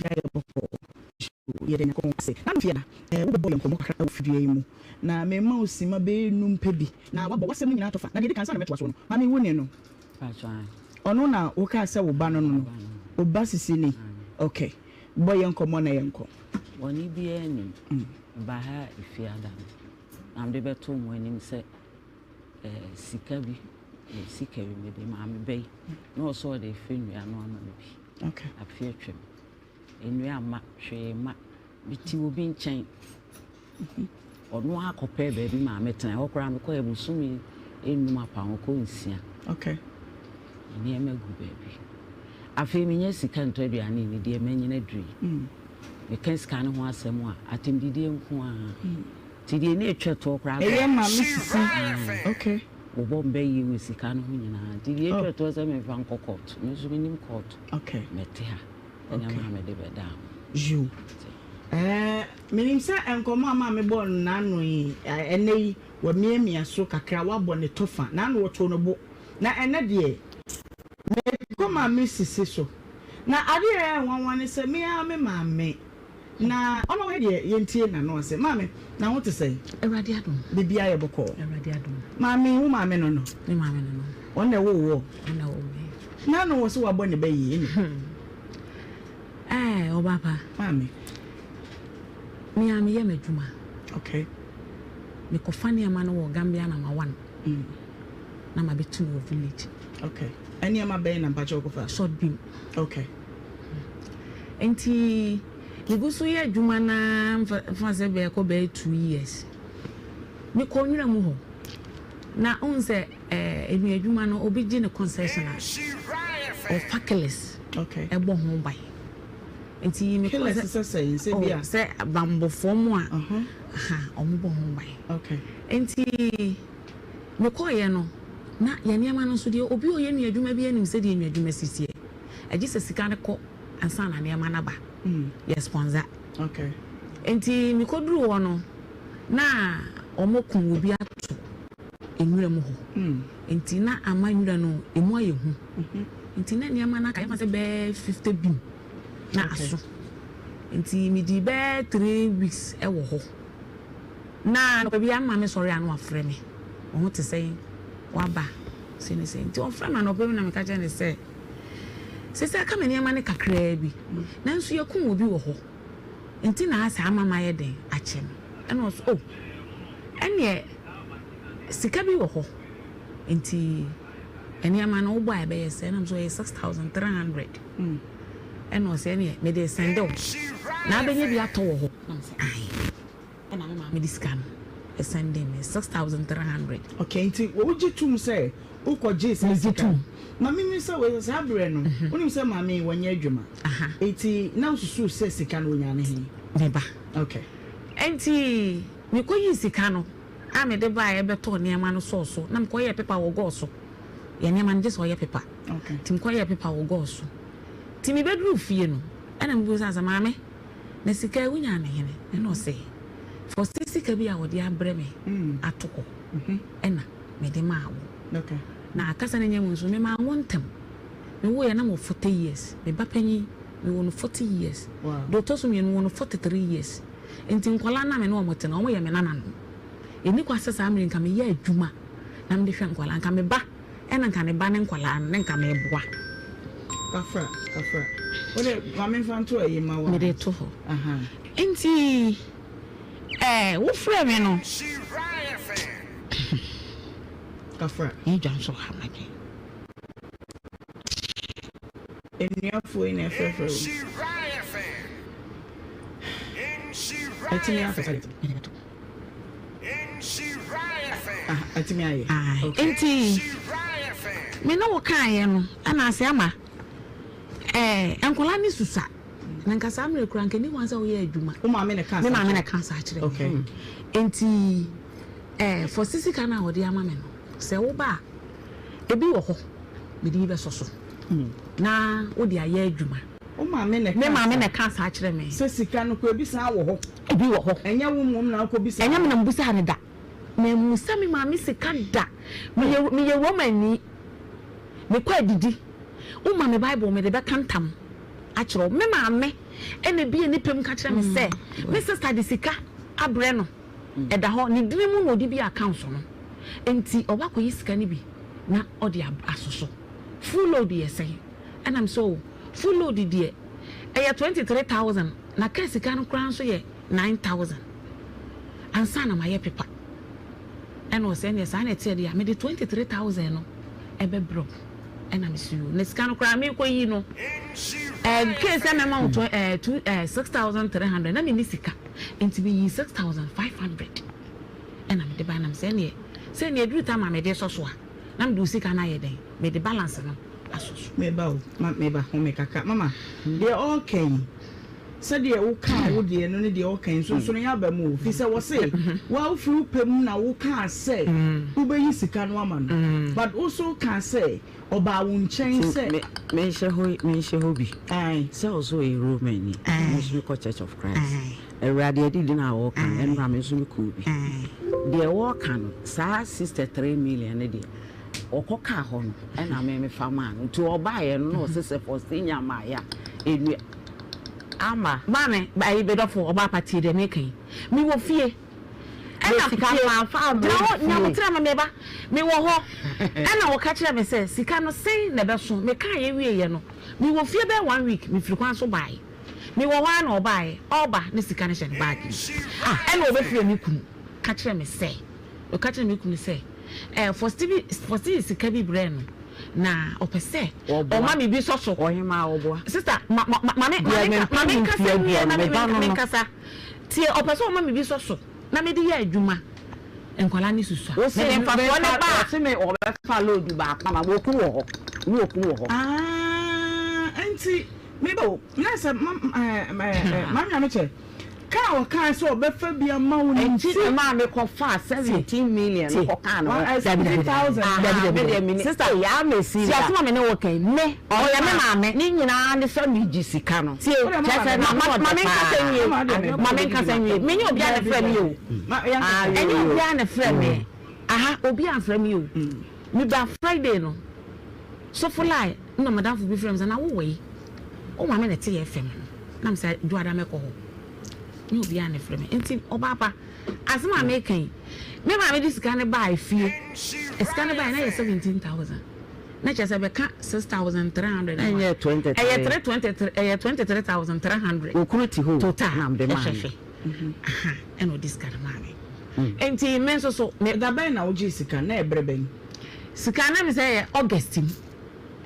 Biribiara yɛ bɔkɔɔ. Yɛda Nyankopɔn ase. Na no fie na wobɛbɔ yɛn nkɔmmɔ kakra wɔ fidua yi mu. Na mema wo simma bɛyɛ num pɛ bi, na woabɔ w'asɛm no nyinaa tɔfa. Na deɛ ɛdi kan, ansa na mɛtoa soɔ no, maame wo ne no? Ɔno na wokaa sɛ wo ba no no no? Wo ba sisi ni? Ok. Bɔ yɛn nkɔmmɔ na yɛnkɔ. Bɔne biara nnim. Mebaa ha Efiada no, na mede bɛtoo mo anim sɛ sika bi, sika bi mede maa me ba yi, na ɔsɛ ɔde refa nnua no ama me bi. Afe atwam. Nnua mma, hwee mma. Mete obi nkyɛn. Ɔno ara kɔpɛɛ baabi maa metena. Ɛhɔ koraa mekɔɛ bosome nnum apam kɔ nsia. Okay. Nneɛma gu baabi. Afei menya sika ntɔ aduane nni deɛ manyina duru yi. Mm. Meka sika no ho asɛm a, atɛmdidie nko ara. Mm. Nti deɛ ne ɛtwa toɔ koraa. Ɛyɛ ma me sisi. Okay. Wɔbɔ mbɛ yie wɔ sika no ho nyinaa. Nti deɛ ɛtwa oh. toɔ sɛ memfa nkɔ court. Me nso menim court. Okay. Mɛte ha. Ɛna maa mede bɛdaa ho. Yiw. Ɛɛ, minim sɛ nkɔmmɔ a maame bɔɔ no n'ano yi, ɛnnɛ yi, wamiamia so kakra, wabɔ ne tɔfa. N'ano wɔtoo no bo. Na ɛnnɛ deɛ, mekɔ maame sisi so. Na adeɛ a ɛyɛ nwanwa ne sɛ, me ara me maame. Na ɔno deɛ, yɛntie n'ano asɛm. Maame, na wo te sɛn? Awurade adom. Biribiara yɛ bɔkɔɔ? Awurade adom. Maame, wo maame no no? Me maame no no. Ɔno na ɛwoo woɔ? Ɔno na ɛwoo me. N'ano wɔ sɛ wabɔ ne ba yie ne. Ɛɛ ɔba pa. Maame. Me a meyɛ m'adwuma. Okay. Mekɔfa nneɛma no wɔ Gambia number one. Mm. Na mabɛtu no wɔ village. Okay. Nneɛma bɛn na mpakyɛ wokɔfa? Short beam. Okay. Nti megu so yɛ adwuma na mfa sɛ bɛɛkɔ bɛyɛ 2 years. Mekɔ nwura mu hɔ. Na wohu sɛ nnua adwuma no obi gye ne concession a ɔfa killers ɛbɔ ho ban nti mekɔ sɛ sɛ oh, sɛ bambɔfoɔ mu a ɔmo bɔ ho ban nti mekɔɔyɛ no na yɛ nneɛma no nso deɛ obi a ɔyɛ nnua adwuma bi anim sɛdeɛ nnua adwuma si teɛ ɛgye sɛ sika no kɔ ansa na nneɛma no aba yɛ sponsor nti mekɔduru hɔ no na ɔmo kun obi ato nwura mu hɔ nti na ama nwura no emu ayɛ hu nti na nneɛma no aka yɛfa sɛ bɛyɛ 50 beam na aso nti medi bɛyɛ 3 weeks ɛwɔ hɔ na anɔpa bi ama me sɔre a na wafrɛ me wɔn ho te sɛ waba sɛ ne sɛ nti ɔfrɛ me anɔpa bi na meka kyerɛ ne sɛ sɛ aka me nneɛma no kakraa bi nanso yɛkum obi wɔ hɔ nti na asɛ ama ma yɛ den akyɛ no ɛna ɔso oh ɛneɛ sika bi wɔ hɔ nti nneɛma no wobɔ a ɛbɛyɛ sɛ ɛnam so ɔyɛ 6300 ɛna ɔsɛ ɛneɛ mede send wo na abɛnya bi atɔ wɔ hɔ nam sɛ ae ɛna me maame de sika no ɛsend me 6300. Okay, nti wogye tom sɛ wokɔgye saa sika ma mimi sɛ wei saa berɛ no wonim sɛ maame wɔnyɛ adwuma nti na wosusu sɛ sika no wɔnya ne he? Meba. Okay. Nti mekɔyii sika no a mede baeɛ bɛtɔɔ nneɛma no sɔɔ so na mekɔyɛɛ pepa wɔ gɔɔ so yɛ nneɛma no gye sɛ ɔyɛ pepa nti mekɔyɛɛ pepa wɔ gɔɔ so nti mebɛduru fie no ɛna mebisa sɛ maame na sika yi wonya ne hene ɛna ɔsɛ fɔsi sika bi a wɔde abrɛ me ato hɔ ɛna mede maa wo na akasa no nyɛ mu nso memaa wo ntɛm mewoyɛ na mewɔ 40 years me ba panyin mewɔ no 40 years deɛ ɔtɔ so mmienu wɔ no 43 years nti nkwadaa na me ne wɔn te no wɔn yɛ me nananom ɛni kwa sɛ saa mmiri nka meyɛ adwuma na mede hwɛ nkwadaa nka me ba ɛna nka ne ba ne nkwadaa no ne nka meboa. Kafra kafra wode maame nfa nto ayi ma wa. Mede to hɔ nti wofrɛ me no. Kafra. Yɛ dwa nso ha ma dwen. Nnuafoɔ yi na ɛfrɛfrɛ wo. Ɛtumi akasa. Ɛtumi ayɛ. Nti me ne wo kaeɛ no ɛna ase ama nkwadaa ne susa na nka saa mmerɛ kura nka ni kwan sɛ woyɛ adwuma. Wo maame na ka Me maame na ka saa kyerɛ me. Nti fɔ sisi ka no a wɔde ama me no sɛ woba a ebi wɔ hɔ mede bi bɛsɔ so na wode ayɛ adwuma. Wo maame na Me maame na ka saa kyerɛ me. Sɛ sika no kɔ ebi san wɔ hɔ. Ebi wɔ hɔ. Ɛnyɛ wo mmom na wokɔ bisa. Ɛnyɛ me na mbusa ne da. Na mmusa me maame sika da. Meyɛ meyɛ Romani. Mekɔ adidi. Woma me Bible mede bɛka ntam akyerɛ wo. Me maame. ɛna ebie ne pɛ mu ka kyerɛ me sɛ me sister de sika abrɛ no, ɛda hɔ, ne dini mu na ɔde bi account no, nti ɔba akɔyi sika no bi na ɔde asoso. Full load yɛ sɛn? Ɛna me sɛ oh, full load deɛ ɛyɛ 23,000 na kaa sika no koraa nso yɛ 9,000 ansa na mayɛ pepa. Ɛna ɔsɛ ɛneɛ saa na ɛteɛ deɛ a mede 23,000 no ɛbɛbrɛ wo. Ɛna me so yoo, na sika no koraa merekɔ yi no ɛɛ kee sɛ mɛma wo tw ɛɛ two ɛɛ 6,300 na menni sika nti meyii 6,500 ɛna mede bae na me sɛ ɛneɛ sɛ ɛneɛ ɛduru time a mede sɔ so a na mede wo sika no ayɛ dɛn mede balance no asɔ so. Meba o, ma meba, home kakra. Mama, deɛ ɔreka yi, sɛdeɛ wokaa wo deɛ no ne deɛ ɔreka yi, nsonsonoeɛ aba mu o. Firi sɛ wɔse, wo a wofiri wo pɛ mu na wokaa sɛ wobɛyi sika no ama no, but wo nso wokaa sɛ ɔbaa wo nkyɛn sɛ. Me, menhyɛ hɔ, menhyɛ hɔ bi. Ae. Sɛ ɔsɛ ɔyɛ Romani, me nso mekɔ Church of Christ. Awurade adidi no a wɔreka no, ɛnora me nso mekɔɔ bi. Deɛ wɔreka no, saa 63 million no deɛ, ɔkɔ kaa hɔ no, ɛna me mefa maa no. Nti ɔbaeɛ no na ɔse sɛ Faustina maeɛ a, ɛnua ama. Maame, ayi medɔfo, ɔbaa pa tie deɛ meka yi. Mewɔ fie, ɛna Me sika tie, no mamfa ammrɛ gyina hɔ, fie. nyaboterɛ ma meba. Mewɔ hɔ, ɛna ɔka kyerɛɛ me sɛ sika no sɛn na ɛbɛso. Mekaeɛ wieeɛ no, mewɔ fie bɛyɛ one week, mefiri kwan so baeɛ. Mewɔ hɔ ara na ɔbaeɛ, ɔreba na sika no hyɛ ne baage mu. Ɛna ɔbɛfrɛɛ me kunu ka kyerɛɛ me sɛ, ɔka kyerɛɛ me kunu sɛ, ɛɛ Fosti bi, Fosti de sika bi brɛɛ no na ɔpɛ sɛ ɔma me bi sɔ so. Ɔhemaa ɔboa. Sista, ma, ma, ma, ma me, ma me nka, ma me nkasa nwie na me, me, me nkasa. Tie, ɔpɛ sɛ ɔma me bi sɔ so na mede yɛ adwuma. Nkwadaa no susua. Mede mfasoɔ no ba a. Ɔse me ɔbɛfa load baako ama me, okunu wɔ hɔ, ne okunu wɔ hɔ. Ah, nti Me ba o, na sɛ ma ɛɛ ɛɛ maame Amekyɛ kaa a ɔkaa sɛ ɔbɛfa bi ama wo no nti. Nti na maa me kɔ faa 17 million no kɔ kaa ne ho. 17,000. Aha, me deɛ me ni. Sister, Ei, ama esi tie da. asɛm a me ne wo ka yi, me, ɔyɛ me maame. Ne nyinaa ne sɛ me gye sika no. Tie, Kyerɛ sɛ ma, na ma, ɔdɛ ma me nkasa paa. nwie, ma me nkasa nwie. Menyɛ obiara na ɛfrɛ me o. Ɛnyɛ obiara na ɛfrɛ me. Aha, obiara mfrɛ me o. Me ba Friday no, sɔfo lai na madamfo bi frɛ me sɛ na wo wɔ yi, wo maame na ɛte yɛ fam no. Na me sɛ Dwoada mɛkɔ hɔ. Nyɛ obiara na ɛfrɛ me. Nti ɔbaa pa, asɛm a meka yi, me maame de sika no baa efie. Sika no baeɛ na yɛ 17,000. Na kyerɛ sɛ bɛka 6,300 no a, Ɛnyɛ 23. ɛyɛ 323, ɛyɛ 23,300. Okunu te hɔ o, Total, na mede maa no. ɛhwɛhwɛ. Aha, ɛna ɔde sika no maa me. Nti me nso so, me. Da bɛn na wogyee sika no? Na ɛyɛ berɛ bɛn? Sika no na me sɛ ɛyɛ August mu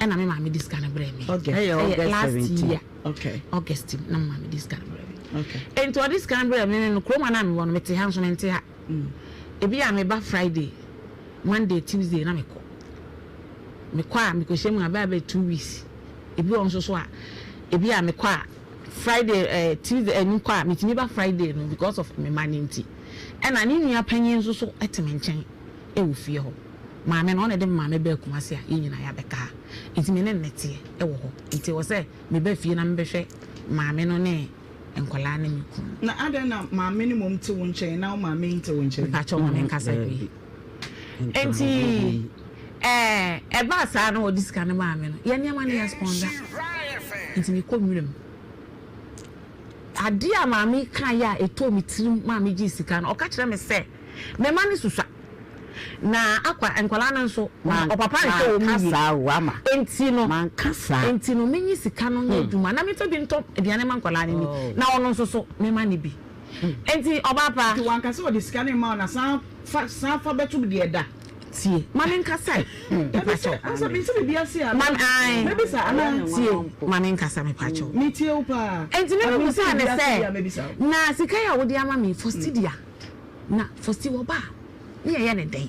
ɛna me maame de sika no brɛɛ me. August. Ɛyɛ August last 17. year. Okay. August mu na me maame de sika no brɛɛ me. Okay. Nti ɔde sika no brɛɛ me no, kurom a na mewɔ no, mete ha nso mente ha. Ebi a meba Friday, Monday, Tuesday na mekɔ. Mekɔ a mekɔhyɛ mu a bɛyɛ bɛyɛ 2 weeks. Ebi wɔ nso so a, ebi a mekɔ a Friday eh, Tuesday eh, mekɔ a metumi ba Friday no because of me ma no nti. Ɛna ne nua panyin nso so te me nkyɛn wɔ fie hɔ. Maame no, ɔna ɛde me maame baa Kumasi a yɛn nyinaa yɛabɛka ha. Nti me ne no teɛ wɔ hɔ. Nti ɛwɔ sɛ meba fie na mebɛhwɛ maame no ne nkwadaa ne me kunu. Na adɛn na maame no mmom te wo nkyɛn na wo maame nte wo nkyɛn? Mepakyɛw ma menkasa wie. Nti ɛɛ ɛbaa saa na ɔde sika no maa me no, yɛn nneɛma no yɛ sponsor. Nti mekɔ nwuram. Adeɛ a maame yi kaeɛ a ɛtɔɔ me tirim maa megyee sika no, ɔka kyerɛ me sɛ me mma no susua na akwa nkwadaa no nso ɔpapa nhwɛ wɔn yie. Enti no, enti no menyi sika no nyɛ adwuma na memfa bi ntɔ aduane ma nkwadaa no ni na ɔno nso so mema no bi. Enti ɔbaa pa. Nti wanka sɛ ɔde sika no rema wo na san fa san fa bɛto deɛ da. Tie, ma me nkasa ɛ, mepakyɛw. Asɛ mente biribi ase a, Ma ae, mɛbisa anaa? Tie, ma me nkasa mepakyɛw. Metie wo paa. Enti me Mente mebisaa no biribi ase sɛ, deɛ a mɛbisa wo. Na sika yi a wode ama me yi, Fosti dea? Na Fosti wɔba a, ne yɛyɛ no dɛn?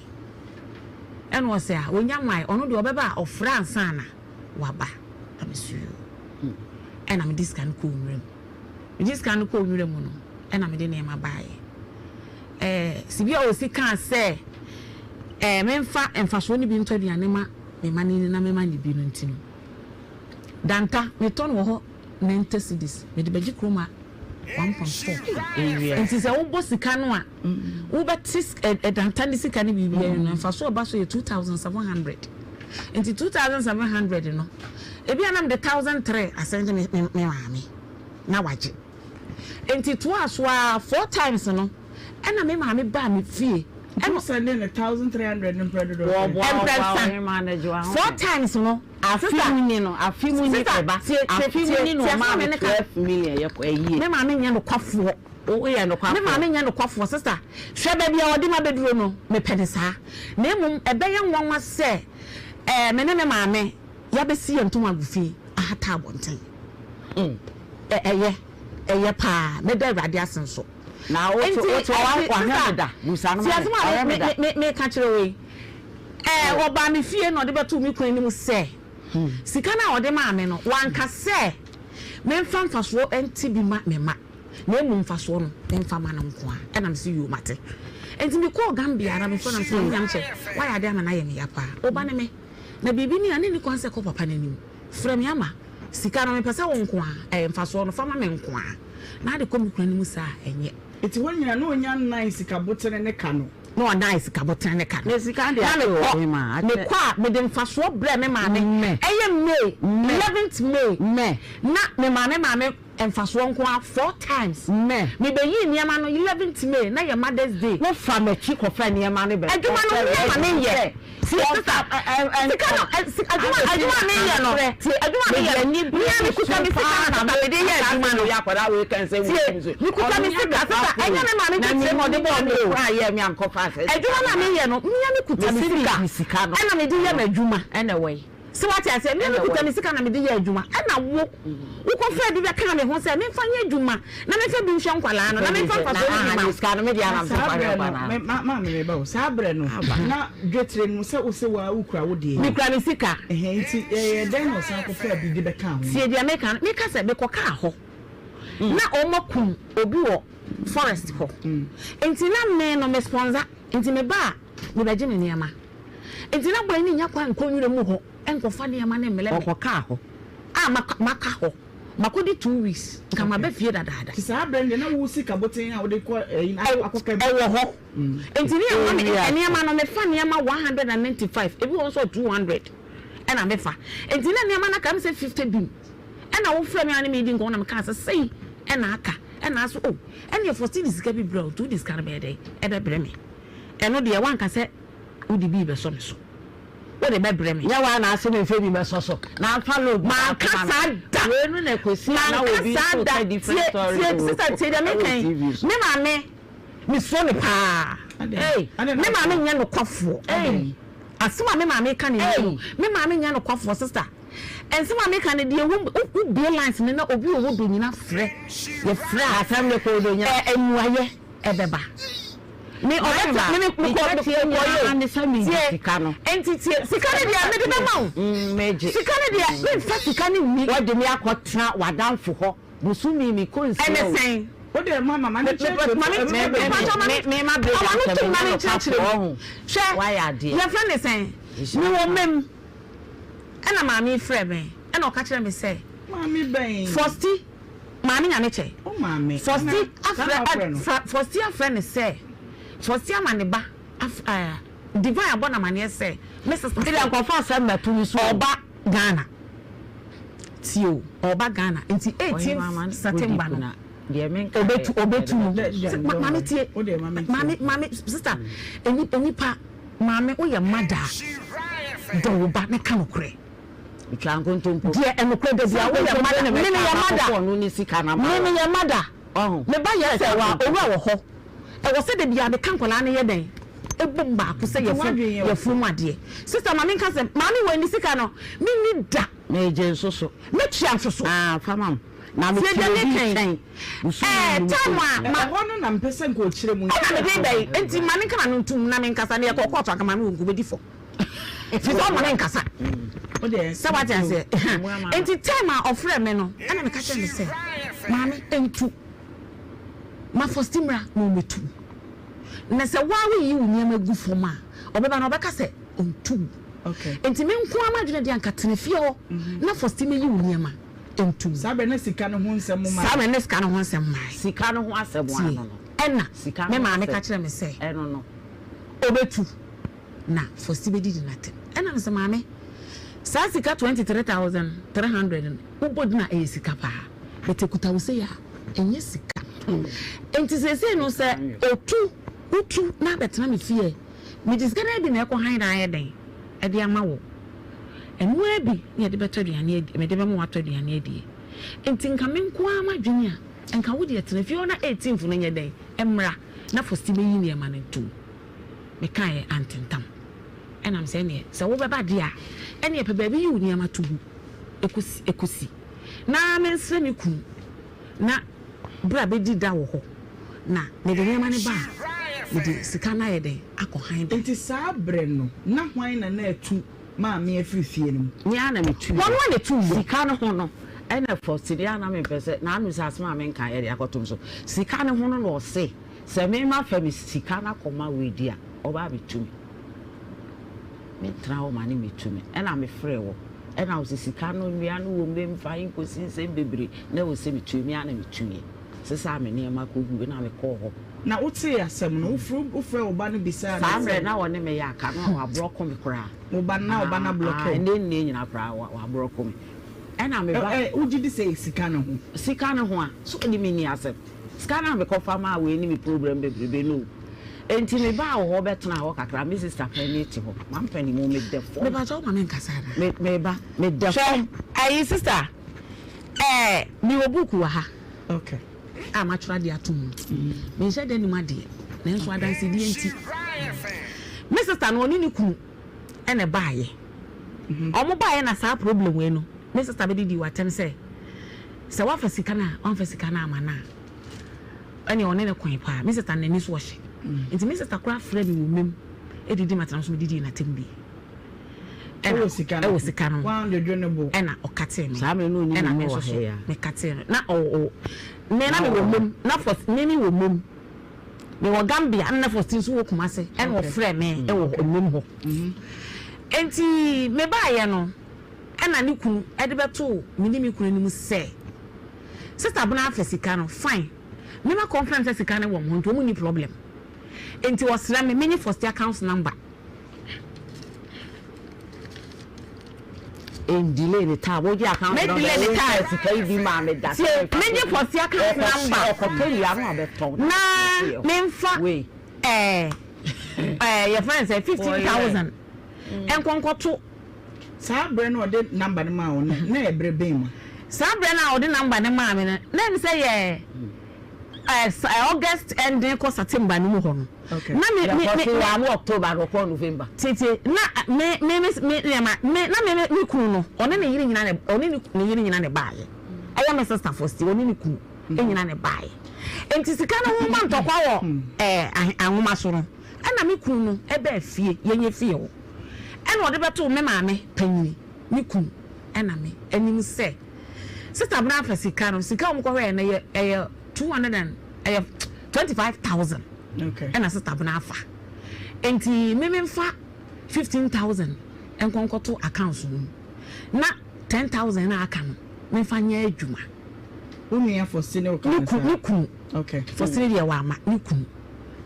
Ɛna ɔse, ah, wɔnya mmae, ɔno deɛ ɔbɛba a ɔfrɛ ansa na waba. Na mese yoo. Ɛna mede sika no kɔɔ nwura mu. Mede sika no kɔɔ nwura mu no, ɛna mede nneɛma baeɛ. Ɛɛ, Sibia Osi kaa sɛ, ɛɛ, memfa mfasoɔ no bi ntɔ aduane ma me mma no nni na memma no bi no nti no, Danta, metɔ no wɔ hɔ 90 cedis, mede bɛgye kurom a 1.4. Nti sɛ wobɔ sika no a, wobɛte ɛ, Danta ne sika ne biribiara no, mfasoɔ a ɛba so yɛ 2,700. Nti 2,700 no, ebi a na mede 1,300 asɛnde me, me, me maame. na wagye. Enti toaa so ara four times no ɛna me maame baa me fie ɛna. Wo sɛndee no 1300 no mprɛ dodoɔ sɛn? Mprɛnsa, four times no. Afe mu ni no, afe mu ni ɛba, afe mu ni na ɔmaa me 12 million yɛ kɔ ɛyie. Me maame nyɛ nokwafoɔ. Woyɛ nokwafoɔ. Me maame nyɛ nokwafoɔ sister. Hwɛ baabi a ɔde me abɛduro no, mepɛ no saa. Na mmom ɛbɛyɛ nwanwa sɛ ɛɛ me ne me maame yɛabɛsi yɛn ntoma agu fi ahata abɔnten. Ɛ ɛyɛ, ɛyɛ paa. Mɛda Awurade ase nso. Na wo te, wo te hɔ, wahwɛ me da. Busa no ma me, wahwɛ me da. Tie asɛm a me, me, meka kyerɛ wo yi. Ɛɛ, ɔbaa me fie na ɔde bɛtoo me kunu anim sɛ, sika no a ɔde maa me no, wanka sɛ memfa mfasoɔ nte bi ma me mma, na mmom mfasoɔ no, memfa mma no nko ara. Ɛna mese, Yoo, mate. Enti mekɔɔ Gambia na mefrɛɛ no na mese, Maame Nyamkyɛ, woayɛ adeɛ ama no ayɛ me ya paa. Wo ba ne me, na biribi ni a, na ɛnni kwan sɛ ɛkɔ papa no anim. Frɛ me ama. Sika no, mepɛ sɛ wo nko ara, ɛɛ, mfasoɔ no, fa ma me nko ara. Na ade kɔ me kunu anim saa a, ɛnyɛ. Enti hɔ nyinaa, na ɔnya nnan sikabotene ne ka no. Na ɔdan sikabotene ne ka no. Na sika deɛ Na akyɛ wɔ mekɔ, he ma akyɛ. mekɔ a, mede mfasoɔ brɛɛ me maame. Mmɛ. Ɛyɛ May, Mmɛ. eleventh May. Mmɛ. Na me maame maa me mfasoɔ nko ara four times. Mmɛ. Mebɛyii nneɛma no eleventh May, na yɛ Mother's Day. Wofa m'akyi kɔfa nneɛma no bɛ. Adwuma no, woyɛ ma menyɛ. Tie sista, sika no, adwuma adwuma a meyɛ no, tie adwuma a meyɛ no, me a mekuta me sika na sista mede yɛ adwuma no, tie, mekuta me sika, sista, ɛnyɛ me maame titire na ɔde bɔɔ me o, adwuma no a meyɛ no, me a mekuta me sika ɛna mede yɛ m'adwuma. So wate aseɛ? Me a mekuta me sika na mede yɛ adwuma, ɛna wo, wokɔfaa bi bɛkaa me ho sɛ memfa nyɛ adwuma na memfa bi nhwɛ nkwadaa no, na memfa mfasoɔ no bi ma wo. Na saa berɛ no, me, ma, maame meba o, saa berɛ no, na dwetire no sɛ wose wo ara wokura wo deɛ. Mekura me sika. Ɛhɛn, nti ɛyɛɛ dɛn na ɔsan kɔfaa bi de bɛkaa ho? Tie deɛ meka no, meka sɛ mekɔkaa hɔ, na wɔakum obi wɔ forest hɔ, nti na me no me sponsor, nti meba a, mebɛgye me nneɛma. Enti na boy no nnya kwan nkɔ nwura mu hɔ nkɔfa nneɛma no mmrɛ me. Ɔkɔkaa hɔ. A maka maka hɔ. Makɔdi 2 weeks. Nka maba fie dadaada. Nti saa berɛ no deɛ na wo sika boten a wode kɔ ɛyi no akɔka bi? Ɛwɔ hɔ. Enti ne yɛma me nneɛma no, mefa nneɛma 195, ebi wɔ hɔ nso a 200 ɛna mefa. Enti na nneɛma no aka me sɛ 50 bim. Ɛna wofrɛ me a ne me redi nkɔmmɔ na mekaa sɛ sei ɛna aka. Ɛna ase oh, ɛneɛ Faustina de sika bi brɛ wo nti wode sika no bɛyɛ dɛn ɛbɛbrɛ me. Ɛno deɛ woanka sɛ wode bi rebɛsɔ me so. Wode bɛbrɛ me. Nyɛ woa na ase memfa bi mmɛsɔ so na amfa load Manka baako ma saa me. da. Wei no na ɛkɔsi a na Manka obi saa nso da. reka different Tie, story tie, wɔ sister tie deɛ ɛwɔ meka yi. TV so. Me maame, mesuro no paa. Adɛn? Ei! Adɛn na Me maame wosuro? nyɛ nokwafoɔ. Ei! Asɛm a me maame reka no nnɛ no, Ei! me maame nyɛ nokwafoɔ, sister. Nsɛm a meka no deɛ wo wo bue lines no na obi a ɔwɔ Donyina frɛ, yɛfrɛ a, Asɛm no kɔ Donyina. ɛ, mmuaeɛ ɛbɛba. Me ɔbɛtra me me mekɔ mekɔ yɛ o tie nti tie sika ne deɛ mede bɛma wo sika ne deɛ memfa sika ne nni. Wɔde me akɔtena w'adamfo hɔ bosome mi kɔ nsia o. Ɛne sɛn. O deɛ ma ma ma ne kyerɛkyerɛ mu. Mame me me ma bere da ntɛm me nyɛ nokwafoɔ ɔho hwɛ yɛfrɛ ne sɛn me wɔ mem ɛna maame frɛ me ɛna ɔka kyerɛ me sɛ. Maame bɛn. Fɔsti. Maame Nyamekyɛ. Wo maame. Fɔsti Saa na wofrɛ no? afrɛ Fɔsti afrɛ no sɛ Fɔsti ama ne ba af ɛɛ Divine abɔ no amaneɛ sɛ me sista Nti deɛ sɛ nkɔfa asɛm mmɛto me so o. ɔɔba Ghana. Tie o, ɔɔba Ghana nti Ɔhema 18th ma no go September deep no na deɛ menka deɛ ɔbɛtu mede ɔbɛtu no. bɛto so. Sɛ ma maame tie Wo deɛ ma mentie. maame maame sista eni enipa maame woyɛ mother a dɔ wo ba na ka nokorɛ. Otwa nkontompo. Deɛ ɛnokorɛ da bia woyɛ mada me meyɛ mada me meyɛ mada me ba yɛ sɛ wa owura wɔ hɔ ɛwɔ sɛ da bia meka nkwadaa no yɛ dɛn ɛbom baako sɛ yɛfo yɛfo mu adeɛ sister ma menka sɛ maame wɔ ani sika no menni da megye nso so mɛtua nso so ah fama m na tie metua deɛ obi meka yi nkyɛn ɛɛ time a ma Ɛhɔ no na mpɛ sɛ nka ɔkyerɛ mu. Ɛna mede ba yi nti ma ne nkra no ntom na menkasa na yɛkɔ kɔɔto anka maame wɔ nko bɛdi fɔ. Ɛfiri sɛ ɔma me nkasa. Sɛ wate aseɛ? Nti time a ɔfrɛ me no, ɛna meka kyerɛ no sɛ, maame ntu. Ma Fosti mmra na ɔmmɛtu. Na sɛ woa woyi wo nneɛma gu fam a, ɔbɛba no ɔbɛka sɛ ɔntu wo. Nti me nko ara m'adwene deɛ anka tena fie hɔ na Fosti mmɛyi wo nneɛma ntu. Saa berɛ na sika no ho nsɛm mmaeɛ. Saa berɛ na sika no ho nsɛm mmaeɛ. Sika no ho asɛm Tie, ano no. ɛna me maame ka kyerɛ me sɛ ɔbɛtu. Na Fosti bɛdidi no atɛm. Ɛna mese, Maame, saa sika 23,300 no, wobɔ din a, ɛyɛ sika paa. But ɛkuta wo sei a, ɛnyɛ sika. Enti seesei no sɛ ɔtu, wotu na abɛtena me fie a, mede sika no ara bi na ɛkɔ han dan ayɛ dɛn de ama wo. Ɛno ara bi na yɛde bɛtɔ aduane adi, mede bɛma woatɔ aduane adie. Enti nka me nko ara m'adwene a, nka wo deɛ tena fie hɔ na 18th no nyɛ dɛn mmra na Fosti bɛyi nneɛma no ntom. Mekaeɛ antentam. Ɛna mesɛ ɛneɛ sɛ wobɛba deɛ a, ɛneɛ pɛ baabi yi wo nneɛma to gu ɛkɔsi ɛkɔsi na mensrɛ me kunu na bra bɛdi da wɔ hɔ na mede nneɛma no ba a, mede sika no ayɛ dɛn akɔ han dan. Nti saa berɛ no na hwan na na atu maame afiri fie no mu? Me ara na metuiɛ. Wɔn ara na ɛtuiɛ. Sika no ho no, ɛna first deɛ a na mempɛ sɛ, n'ano sɛ asɛm a menkaeɛ de akɔto me so. Sika no ho no na ɔse sɛ me mafa me sika no akɔma wei di a, ɔba abɛtu me. Mentena hɔ ma no mmɛtu me. Ɛna mefrɛɛ wɔ, ɛna ɔse sika no nnua no wɔ mu, memfa nkɔsi nsɛm bebree na ɛwɔ sɛ metuiɛ. Me ara na metuiɛ. Sesaa me nneɛma kɔguiɛ na mekɔɔ hɔ. Na wotee asɛm no, wofrɛɛ wo ba no bisaa no Saa sɛ. mmerɛ na ɔne me yɛ aka no a waborɔko me koraa. Wo ba no, na wo ba no ablɔke wo? Ɛnnɛ nnɛ nyinaa koraa waborɔko me. Ɛna me ba. Ɛ, wogye di sɛ ɛyɛ sika no ho? Sika no ho a, so ɔne me nni asɛm? Sika no a mekɔfa maa wei ne me problem bebrebe no o. Enti mebaa wo hɔ bɛtenaa hɔ kakra, me sister panin te hɔ, m'ampɛ ne mu, meda fam. Mepakyɛ wo ma me nkasa anaa? Me, meba, meda fam. Hwɛ, ayi sister, ɛɛ, mewɔ book wɔ ha. Okay. A matwerɛ adeɛ ato mu. Menhyɛ da nnim adeɛ, nanso adansedie nti. Me sister no, ɔne ne kunu na ɛbaeɛ. Wɔn baeɛ na saa problem wei no, me sister bɛdidii wɔ atɛm sɛ, sɛ wafa sika no a, wamfa sika no amma no a, ɛnneɛ ɔne no koe paa. Me sister no, n'ani so ɔhye. Nti me sister koraa frɛɛ me wɔ mmam didi m'atɛm, nso medidii n'atɛm bi. Ɛwɔ sika no ɛwɔ sika no wandwodwo ne bo. Ɛna ɔkatee me. Saa mmerɛ no ɔnim ɛna me wɔ nso ha so yi a. mekatee no. Na ɔwɔ me na mewɔ mom na fɔs me me wɔ mom mewɔ Gambia ɛna na fɔs nso wɔ Kumase ɛna ɔfrɛ me ɛwɔ mom hɔ. Nti mebaayɛ no ɛna ne kunu ɛde bɛtoo me ne me kunu anim sɛ sista Abena afa sika no fine me ma confirm sɛ sika no wɔ mo hɔ nti wɔn nni problem nti ɔsrɛ me menye fɔs account number. Delay ne time wogye account number delay ne time sika yi bi maa me da tie megye fɔsi account number ɔkɔtɔ wia no abɛtɔn na memfa ɛɛ ɛɛ yɛfrɛ no sɛ 15,000 nkɔnkɔto. Saa berɛ no ɔde number no maa wo no na ɛyɛ berɛ bɛn mu? Saa berɛ no a ɔde number no maa me no na ɛne sɛ yɛ ɛɛ August ending kɔ September no mu hɔ no. Na me me me me October na ɔkɔɔ November. Tete na me me me me nneɛma me na me me kunu no ɔne ne yere nyina na ɔne ne ne yere nyina na ɛbaayɛ. Ɛyɛ me sister Fosti ɔne ne kunu nyina na ɛbaayɛ. Nti sika no ho ma ntɔkwa wɔ ɛɛ anwoma so no ɛna me kunu no ɛbaa fie yɛn yɛ fie hɔ ɛna ɔde bɛtoo me maame panyini ne kunu ɛna me anim sɛ sister Abena afa sika no sika a wɔn kɔhwɛɛ no ɛyɛ ɛyɛ 200 and ɛyɛ 25,000. Ɛna sista Abena afa nti me menfa 15,000 nkɔ nkɔto accounts no mu na 10,000 na aka no menfa nyɛ adwuma. Wo nua Fɔsi ne wo ka ne saa? Ne kunu. Fɔsi ne deɛ wama ne kunu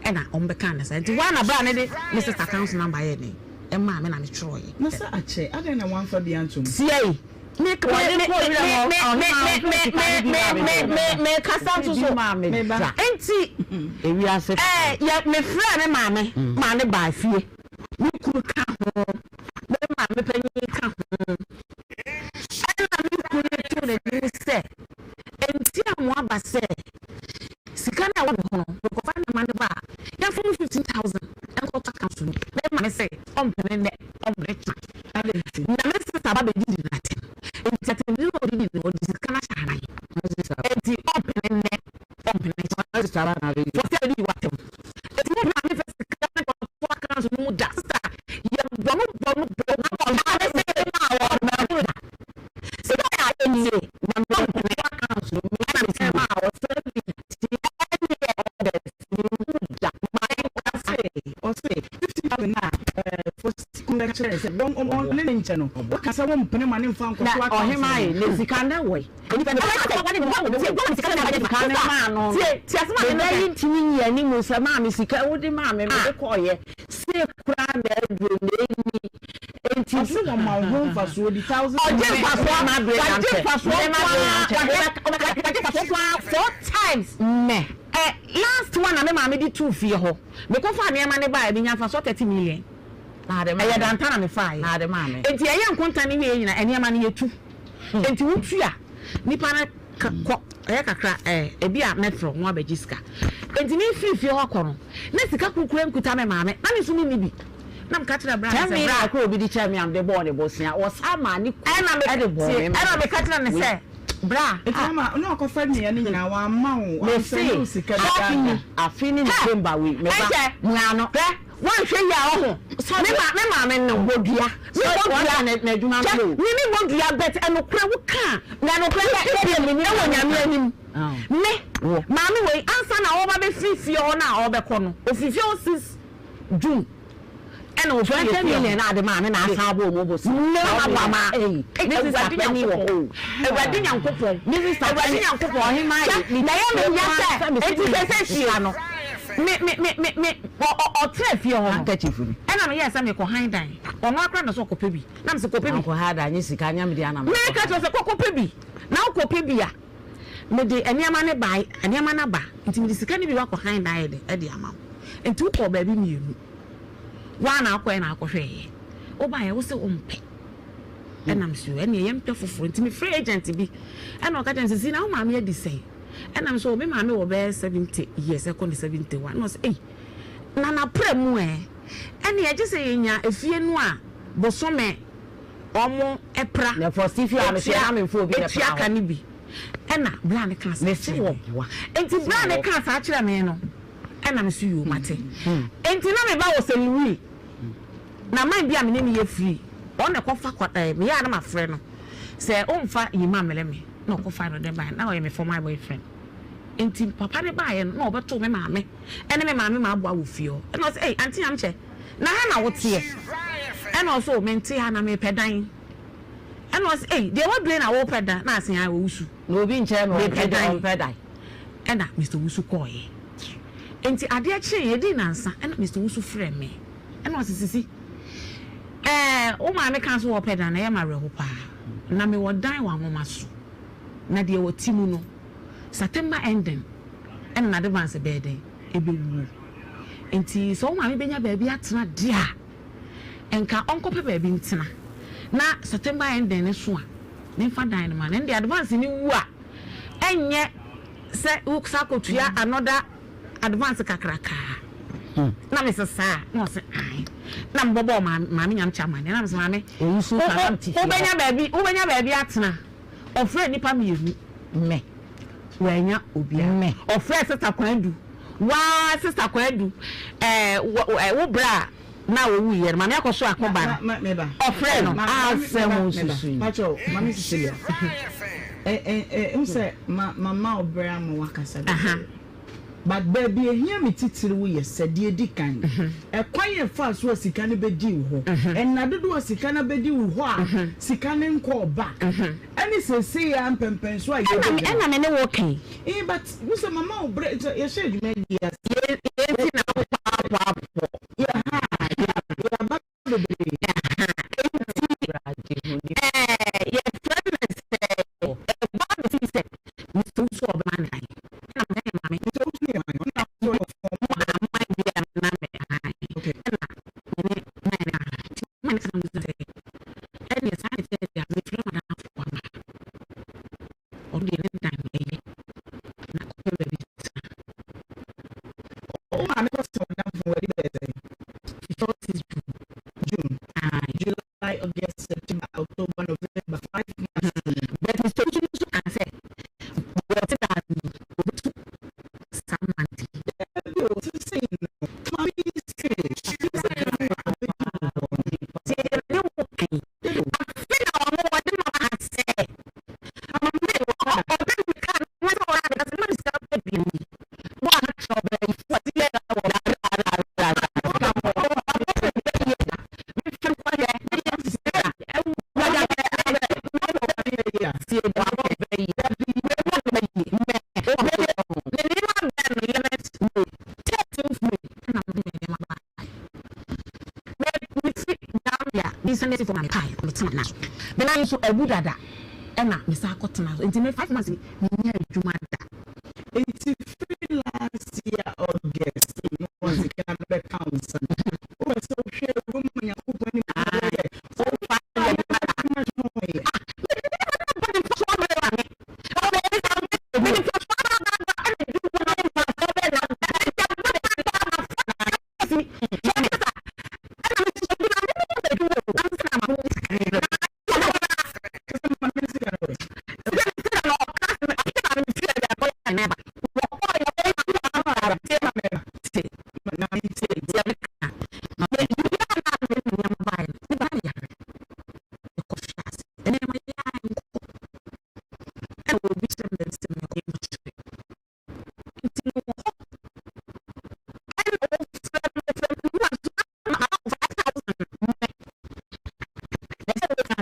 ɛna wɔn bɛka ne saa nti wɔn na bra ne de me sista accounts number yɛ ne ɛmaa me na me twerɛeɛ. Na sɛ akyɛ adɛn na wɔamfa bi anto mu? Tiɛ Me me me me me me me me me kasa nso so. Nti ɛɛ yɛ me frɛ me maame maa ne baa fie. Me kunu ka ho, me maame panyin ka ho. Ɛna me kunu to n'anim sɛ nti a mo aba sɛ sika no a ɛwɔ me hɔ no mekɔfa ne ma no ba a yɛmfa mu 15,000 nkɔtɔ account no. Me maame sɛ ɔmpene nnɛ ɔmpene kyena. Na me sista ba bɛdidi no atɛm. Enti atɛmdidi no a ɔdidi no, ɔde sika no ahyɛ anan. Enti ɔmpene nnɛ, ɔmpene kyena. Wɔsi abɛdidi w'atɛm. Enti mo maame fa sika no kɔto account no mu da. Sista, yɛbɔ no bɔ no bɔ no bɔ no. Maame se ɔmpene da. Sika yɛ a ɛnie, na ɔmpene. Ɛna me si ɛneɛ ɔde da. Maame ɔse, 15,000 a Fosi kunu bɛka kyerɛɛ sɛ wɔn wɔn ne ne nkyɛ no, waka sɛ wompene ma ne mfa Na nkɔto account no ɔhemaa mu. yi, ne sika no wɔ he? Sika no maa no no, me ba yi ntumi nyi anim sɛ maame sika wode maa me mede kɔeɛ. Seesei koraa na aduro na ɛnni enti. Ɔse wɔma wo ho mfasoɔ di thousand. Ɔgye mfasoɔ, wagye mfasoɔ nko ara, wagye mfasoɔ nko ara four times. Mɛ. Ɛ last one a me maame de tuu fie hɔ, mekɔfaa nneɛma no baeɛ, menya mfasoɔ 30 million. Ɛyɛ danta na mefaeɛ. Enti ɛyɛ nkonta no wieɛ nyinaa, nneɛma no yɛtu. Enti wotu a, nipa no kɔ, ɛyɛ kakra ɛ, ebi a mɛfrɛ wo na woabɛgye sika. Enti mefiri fie hɔ kɔ no, na sika koro koraa nkuta me maame, na me nso menni bi. Na meka kyerɛɛ bra no Ten sɛ, million Bra. koro obi de kyɛɛ me a mede bɔɔ ne bosea, ɔsan maa ne kunu Ɛna me, de bɔɔ tie, me ɛna maame. meka kyerɛɛ no Wei. sɛ, Bra. Eti mama na ɔkɔfa nnua no nyinaa wamma wo, Mese, wansɛne wo sika bi afe da ni, da. afe ne Hɛ! November wei, me ba, Ɛnkyɛ, mua no. hwɛ, woanhwɛ yie a ɔho, me ma, me maame ne wo. Bɔ dua. Me bɔ dua. Wɔn na n'adwuma Hwɛ, no o. me me bɔ dua but ɛnokorɛ wo ka a, Na nokorɛ sɛ, wo sɛdeɛ menim ɛwɔ na Nyame meka. anim. Me, Wo. maame wei, ansa na ɔreba bɛfiri fie hɔ no a ɔrebɛkɔ no, ɔfiri fie hɔ 6 June ɛna ɔfiri 20 fie hɔ. million na ade maa me na asan abɔ ɔmo bosea. No, na mabɔ ama. Ei, Mrs. Awurade Apani wɔ hɔ o. Awurade Nyankopɔn. Mrs. Awurade Apani, Nyankopɔn. ɔhemaa yi, Hwɛ, na ɛyɛ me ya sɛ, enti sɛ sɛ fie no. Me ɔtena fie hɔ no. Handkerchief ni. Ɛna meyɛɛ sɛ mekɔ han dan. Ɔno akora na sɛ ɔkɔpɛ bi. Na mesɛ kɔpɛ bi. Ankɔ ha da, nye sika, nyɛ mede anam. Meka kyerɛ sɛ kɔkɔpɛ bi. Na wokɔpɛ bi a, mede nneɛma no ba, nneɛma no aba. Nti mede sika no bi wakɔ han dan yɛ de ɛde ama wo. Nti wokɔɔ baabi mmienu. Woa na akɔɛ na akɔhwɛeɛ. Wobaeɛ wo sɛ wompɛ. Ɛnam so ɛneɛ yɛmpɛ foforɔ. Nti mefrɛ agent bi. Ɛna ɔka kyerɛ me sɛ, si na wo maame adi sɛn? Ɛnam so me maame wɔ bɛyɛ 70 years ɛkɔ ne 71. Na ɔsɛ ei, na napra mu ɛ. Ɛne ɛgye sɛ yɛnya efie no a bosome ɔmo ɛpra Na first fie a mehwɛ na memfa obi na etua ɛpra ka hɔ. no bi. Ɛna bra ne kaa saa Mese kyerɛ wɔ me. boa. Nti bra ne kaa saa kyerɛ me no, ɛna me so yoo mate. Nti na me ba wɔ St. Louis. Na man bi a me ne no yɛ free. Ɔno na ɛkɔfa kwa ɛɛ meyɛ a na mafrɛ no sɛ ɔmfa yima mmrɛ me na ɔkɔfa no de baeɛ na ɔyɛ me former boyfriend. Nti papa no baeɛ no na ɔbɛtoo me maame ɛne me maame ma aboa wɔ fie hɔ. Ɛna ɔsɛ ei Auntie Nyamkyɛ na ha na woteɛ? Ɛna ɔsɛ o mente ha na mepɛ dan. Ɛna ɔsɛ ei deɛ wadue na wopɛ dan na ase a ɔwusu. Na obi nkyɛn me Mepɛ ɔmpɛ dan. ɔmpɛ dan. Ɛna Mr. Owusu kɔɔeɛ. Nti adeɛ kyeeɛ ɛdii nansa ɛna Mr. Owusu frɛɛ me. Ɛna ɔse Sisi, ɛɛ wo maame kaa sɛ wɔpɛ dan na ɛyɛ me awerɛho paa. Na mewɔ dan wɔ Anwoma so. Na deɛ wɔte mu no, September ending ɛna n'advance bɛyɛ dɛn? Ɛbɛwuo. Nti sɛ wo maame bɛnya baabi atena deɛ a, nka ɔnkɔpɛ baabi ntena. Na September ending no so a, memfa dan no ma no. Ɛnde advance no wu a, ɛnyɛ sɛ wosa akɔtua another advance kakrakaa. Na mese saa, na ɔse ae. Na mebɔbɔɔ maame, maame Nyamkyɛ amanneɛ. Na mese maame, Owusu wo, ka na wo, mete fie hɔ. wobɛnya baabi, wobɛnya baabi atena. Ɔfrɛɛ nnipa mmienu. Me. Wannya obiara. Me. Ɔfrɛɛ Sista Kwadu. Waa, Sista Kwadu, ɛɛ, wo, ɛɛ, wo bra a na ɔwuiɛ no, maame akɔso ako ba no. Meba. Ɔfrɛɛ no. Asɛm nsusu yi. Pacho, Mami Cecilia. N sɛ mama wo berɛ ama wakasa bebree. But baabi ehia me titiriw yɛ sɛ deɛ edi kan, ɛkwan yɛ fa so a sika no bɛdi wo hɔ, nna dodoɔ a sika no abɛdi wo hɔ a sika no nkɔɔ back, ɛne seesei a mpɛmpɛnso a Ɛna yɛbɛgyina. ɛna me ne wo kan. Eh, but wo sɛ mama wo berɛ sɛ yɛhyɛ adwuma yi ase. Yɛn nti na wopaapaapo. Yɛha, yɛaba bebree. Enti ɛɛ yɛfrɛ no sɛ ɛbɔ abɛsi sɛ Mr. Owusu ɔbɛma ne dan. Ɛna me ne maame. Mr. Owusu yɛ hwan? Ɔno na ɔyɛ ɔfɔm. Mo aman bi a na me ahan. Ɛna me ne man ne ahan. Nti man ne kasa mu sɛ ɛneɛ saa ne sɛ deɛ mefrɛ madamfo ama. Ɔno deɛ ne dan no ɛyɛ. Na kɔpɛ baabi tena. Wo maame kɔ sɛ ɔdamfo wɔ adi bɛyɛ sɛn? 46 June. June. Aye. July, August, September, October, November, 5 months. But Mr. Owusu nso ka sɛ wɔte daa no obetu saa month yi. Ɛbi o, sisi no, maame yi se, sisi no abɛdi wo hɔ no. Nti deɛ ne wo kan. Afe na ɔno wɔde ma ha sɛ maame ɔbɛ mi ka no wɔn sɛ ɔyɛ abɛka sɛ mma mi sika aduane yi. Wɔn a na kyerɛ ɔbɛ yi fo ati yɛ wɔ nan asi fam na mepaeɛ na metena nan so. Me nan nso abu dada ɛna mesan kɔtena so. Nti me 5 months ni mennya adwuma da. Nti firi last year August no sika no bɛka wo nsa no, wopɛ sɛ wohwɛ Roma Nyankopɔn anim na woyɛ wofa yɛ adwuma da. Adwuma tɔn yɛ. Ah, mede nneɛma no aba ne mfasoɔ abrɛ Maame. Mede mfasoɔ aba aba aba ɛna adwuma no mfasoɔ bɛn na aba. Nti aba ne aba aba fa si. Kyerɛ sɛ ɛna me nso bi na me ne adwuma o ansa na ma Kasa maame ne sika no wɛ. Sika no ɔka sɛ ɔka na me fie de akɔyɛ ne ba. Wɔkɔɔ yɛ wɔyɛ Ah, tie maame ba. Tie. Na me tie. Deɛ meka na biribiara na me ne nneɛma baeɛ no, me ba no yare, mekɔhwɛ ase nneɛma yɛ a nkɔ ɛna obi kyerɛ me baabi sɛ mekɔ mɔkyerɛ, nti mewɔ hɔ ɛna wɔfrɛ me, wɔfrɛ me mu aso ama 5,000 mɛ ɛsɛ wɔka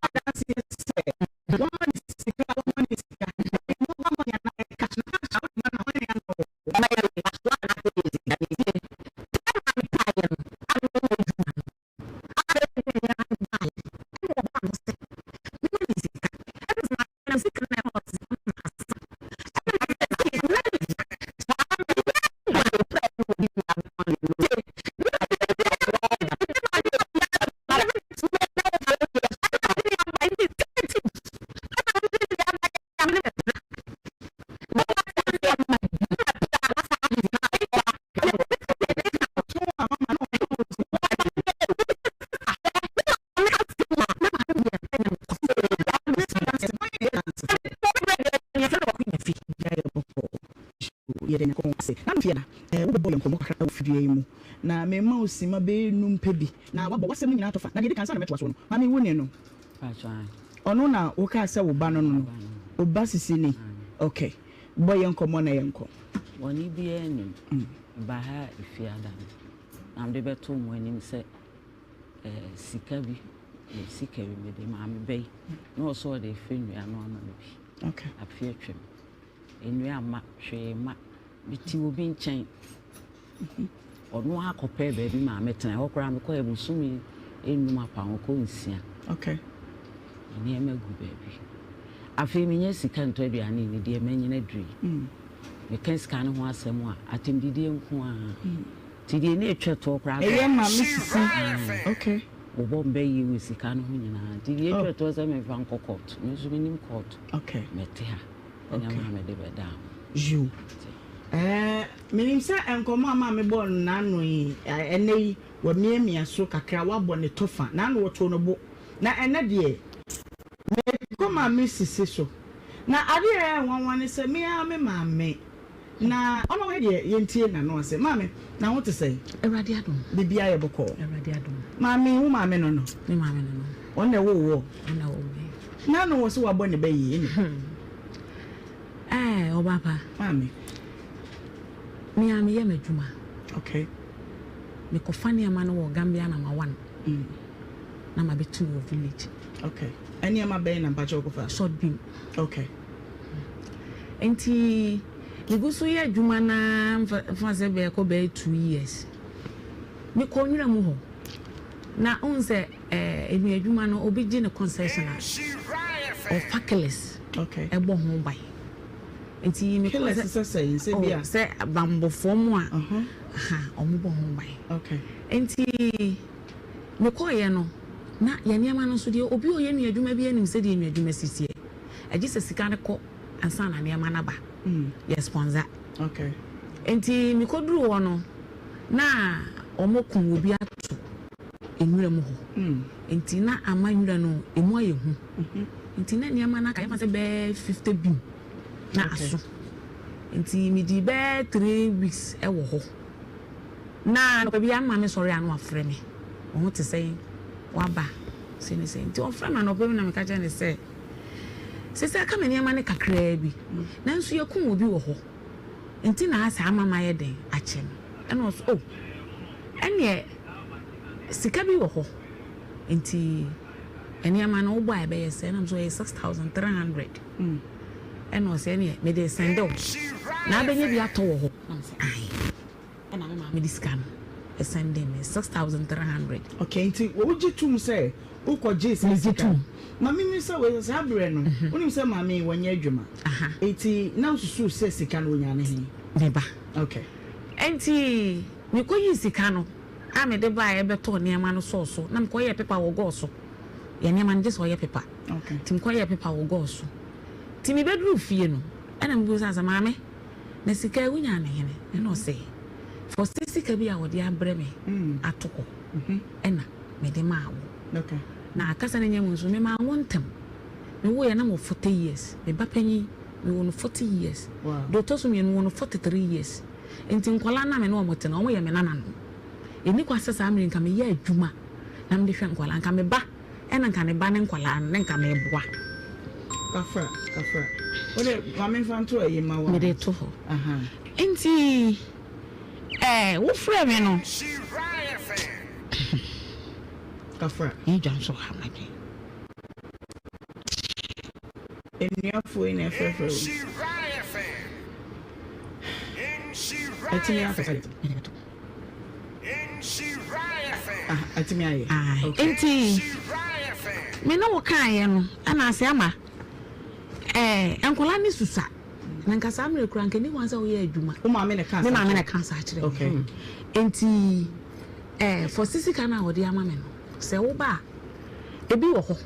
Adanseɛ sɛ wɔma ne sika, wɔma ne sika mobile money anaa cash, na cash a wode ma no a, wɔne ano wɔ. Ɔma yɛ asoa na afei yɛ sika ne tie tɛma me paeɛ no a meyɛ adwuma no afei de nneɛma no baeɛ ɛna ɔbaa no sɛ mema ne sika ɛna sɛ maame sika no ɛna ɔte sɛ ma asa ɛna ma sɛ sɛ na ne saa me na ɔpɛ no wɔ bi na no tie na Tɔn a mama no. Yɛ bɔkɔ yɛde Nyankopɔn ase na no fie na wobɛbɔ yɛn nkɔmmɔ kakra wɔ fidua yi mu, na mema wo sima bɛyɛ num pɛ bi na wabɔ w'asɛm no nyinaa tɔfa. Na deɛ ɛdi kan, ansa na mɛtoa soɔ no, maame, wo ne no, ɔno na wokaa sɛ wo ba no no wo ba sisi ni? Ok, bɔ yɛn nkɔmmɔ na yɛnkɔ. Bɔne biara nnim. Mebaa ha Efiada no, na mede bɛtoo mo anim sɛ sika bi, sika bi mede maa me ba yi, na ɔsɛ ɔde refa nnua no ama me bi. Afe atwam. Nnua mma, hwee mma. Mete obi nkyɛn. Ɔno ara kɔpɛɛ baabi maa metena. Ɛhɔ koraa mekɔɛ bosome nnum apa ho kɔ 6. Nneɛma gu baabi. Afei menya sika ntɔ aduane nni deɛ manyina aduru yi. Meka sika no ho asɛm a, atɛmdidie nko ara. Nti deɛ ne ɛtwa toɔ koraa sɛ Ɛyɛ ma me sisi. Wɔbɔ me bɛyie wɔ sika no ho nyinaa. Nti deɛ ɛtwa toɔ sɛ memfa nkɔ court. Me nso menim court. Mɛte ha. Ɛna maa mede bɛdaa ho. Yiw. Ɛɛ, minim sɛ nkɔmmɔ a maame bɔɔ no n'ano yi, ɛnnɛ yi, wamiamia so kakra, wabɔ ne tɔfa. N'ano wɔtoo no bo. Na ɛnnɛ deɛ, mekɔ maame sisi so. Na adeɛ a ɛyɛ nwanwa ne sɛ, me ara me maame, na ɔno deɛ yɛntie n'ano asɛm. Maame, na wo te sɛn? Awurade adom. Biribiara yɛ bɔkɔɔ. Awurade adom. Maame, wo maame no no? Me maame no no. Ɔno na ɛwoo woɔ? Ɔno na ɛwoo me. N'ano wɔ sɛ wabɔ ne ba yie ne. Ɛɛ, ɔba pa. Maame. Me ara meyɛ m'adwuma. Mekɔfa nneɛma no wɔ Gambia number one. Na mabɛtu no wɔ village. Okay. Nneɛma bɛn na mpakyɛ wokɔfa? Short beam. Nti megu so yɛ adwuma naa mfa sɛ bɛɛkɔ bɛyɛ 2 years. Mekɔ nwura mu hɔ. Na wohu sɛ ɛɛ adwuma no, obi gye ne concession a, ɔfa killers ɛbɔ ho ban. Nti mekɔ Killers sɛ sɛ sɛ bi a. Oh, sɛ bambɔfoɔ mu a ha ɔmo bɔ ho ban. Nti mekɔɔyɛ no na yɛ nneɛma no nso deɛ, obi a ɔyɛ nua adwuma bi anim sɛdeɛ nua adwuma si teɛ, ɛgye sɛ sika no kɔ ansa na nneɛma no aba, yɛ sponsor. Nti mekɔduru hɔ no na ɔmo kum obi ato nwura mu hɔ, nti na ama nwura no emu ayɛ hu, nti na nneɛma no aka yɛfa sɛ bɛyɛ 50 beam na aso. Nti medi bɛyɛ 3 weeks ɛwɔ hɔ na anɔpa bi ama me sɔre a, na wafrɛ me, wɔn ho te sɛn, waba sɛ ne sɛ. Nti ɔfrɛ me anɔpa bi na meka kyerɛ ne sɛ sisi aka me nneɛma no kakraa bi, nanso yɛkum obi wɔ hɔ nti na asa ama ma yɛ den akyɛ no. Ɛna ɔso, oh, ɛneɛ sika bi wɔ hɔ. Nti nneɛma no wobɔ a ɛbɛyɛ sɛ? Ɛna mesɛ ɔyɛ 6300. Ɛna ɔsɛ ɛneɛ mede sɛnde wo na abɛnya bi atɔ wɔ hɔ. Na mesɛ ae. Ɛna me maame de sika no sɛndee me 6300. Okay, nti wogye tom sɛ wokɔgyee saa sika no? Ma memmisa wei sɛ, saa berɛ no, wonim sɛ maame yi wanyɛ adwuma? Nti na wosusu sɛ sika no ɔnyaa no he? Me ba. Okay. Nti mekɔyii sika no a mede baeɛ bɛtɔɔ nneɛma no sɔɔ so, na mekɔyɛɛ pepa wɔ gɔɔ so. Yɛn nneɛma no gye sɛ ɔyɛ pepa. Okay. Nti mekɔyɛɛ pepa wɔ gɔɔ so. Nti mebɛduruu fie no, ɛna mebisaa sɛ, Maame, Na sika yi wonyaa no hene? Ɛna ɔse, Fɔse sika bi a wɔde abrɛ me ato hɔ ɛna mede maa wo. Na kasa no nyɛ mu nso, memaa wo ntɛm. Mewoeɛ na mewɔ 40 years. Me ba panyin, mewoo no 40 years. Deɛ ɔtɔ so mmienu, mewoo no 43 years. Nti nkwadaa no a me ne wɔn te no, wɔyɛ me nananom. Ɛnni kwa sɛ saa mmerɛ yi nka meyɛ adwuma na mede hwɛ nkwadaa. Nka me ba Ɛna nka ne ba ne nkwadaa no ne nka meboa. Kafra kafra wo de ma me nfa nto ayi ma wo. Mede to hɔ. Nti ɛɛ wo frɛ me no. Kafra. Yɛ dwa nso ha ma dwen. Enuafoɔ yi na ɛfrɛfrɛ wo. Ɛtumi akasa. Mede bɛto. Atumi ayɛ. Nti me ne wo kaeɛ no ɛna ase ama ɛɛ nkwadaa ne susa na nka saa mmerɛ kura nka ni kwan sɛ woyɛ adwuma. Wo maame na ɛka Me maame na ɛka saa kyerɛ me. Nti ɛɛ fɔ sisi ka no a wɔde ama me no sɛ woba a ebi wɔ hɔ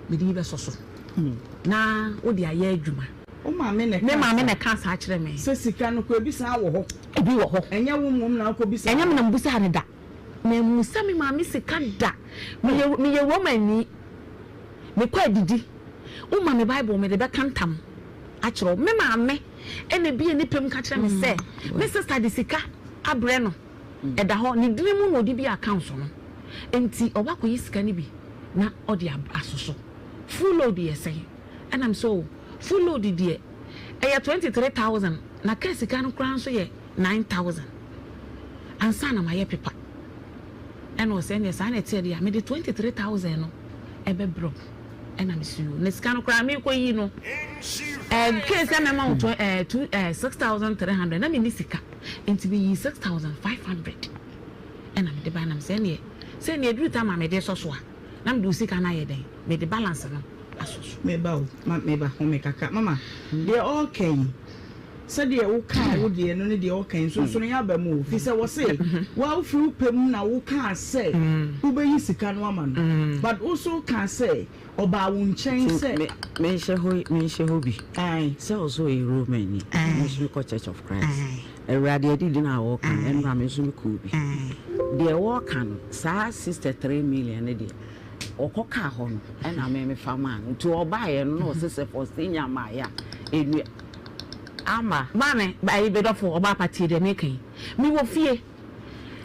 mede bi bɛsɔ so na wode ayɛ adwuma. Wo maame na ɛka Me maame na ɛka saa kyerɛ me. Sɛ sika no kɔ ebi san wɔ hɔ. Ebi wɔ hɔ. Ɛnyɛ wo mmom na wokɔ bisa. Ɛnyɛ me na mebisaa no da. Mammisa me maame sika da. Meyɛ meyɛ Romani. Mekɔ adidi. Woma me Bible mede bɛka ntam akyerɛ wo. Me maame na ebie ne pɛ mu ka kyerɛ me sɛ me sista de sika abrɛ no. Ɛda hɔ. Ne dini mu na ɔde bi accounts no. Enti ɔba akɔyi sika no bi na ɔde asoso. Full load yɛ sɛn? Ɛna me sɛ oh. Full load deɛ ɛyɛ 23,000 na car sika no koraa nso yɛ 9,000 ansa na mayɛ pepa. Ɛna ɔsɛ ɛneɛ saa na ɛteɛ deɛ a mede 23,000 no ɛbɛbrɛ wo. Ɛna mese yoo na sika no koraa merekɔ yi no ɛɛ case sɛ mɛma wo ɛɛ two ɛɛ 6,300 na menni sika nti meyii 6,500 ɛna mede ba na mesɛ ɛneɛ sɛ ɛneɛ ɛduru time a mede sɔ so a na mede wo sika no ayɛ dɛn mede balance no aso so. Meba o, ma meba, home kakra. Mama, deɛ ɔreka yi, sɛdeɛ wokaa wo deɛ no ne deɛ ɔreka yi, nsonsonoeɛ aba mu o. Firi sɛ wɔse, wo a wofiri wo pɛ mu na wokaa sɛ wobɛyi sika no ama no, but wo nso wokaa sɛ ɔbaa wo nkyɛn sɛ. Me, menhyɛ hɔ, menhyɛ hɔ bi. Ae. Sɛ ɔsɛ ɔyɛ Romani, me nso mekɔ Church of Christ. Awurade adidi no a wɔreka no, ɛnora me nso mekɔɔ bi. Deɛ wɔreka no, saa 63 million no deɛ, Ɔkɔ kaa hɔ no ɛna me me fa maa no nti ɔbaeɛ no na ɔse sɛ Faustina maeɛ a ɛnua ama. Maame ayi medɔfo ɔbaa pa tie deɛ meka yi me wɔ fie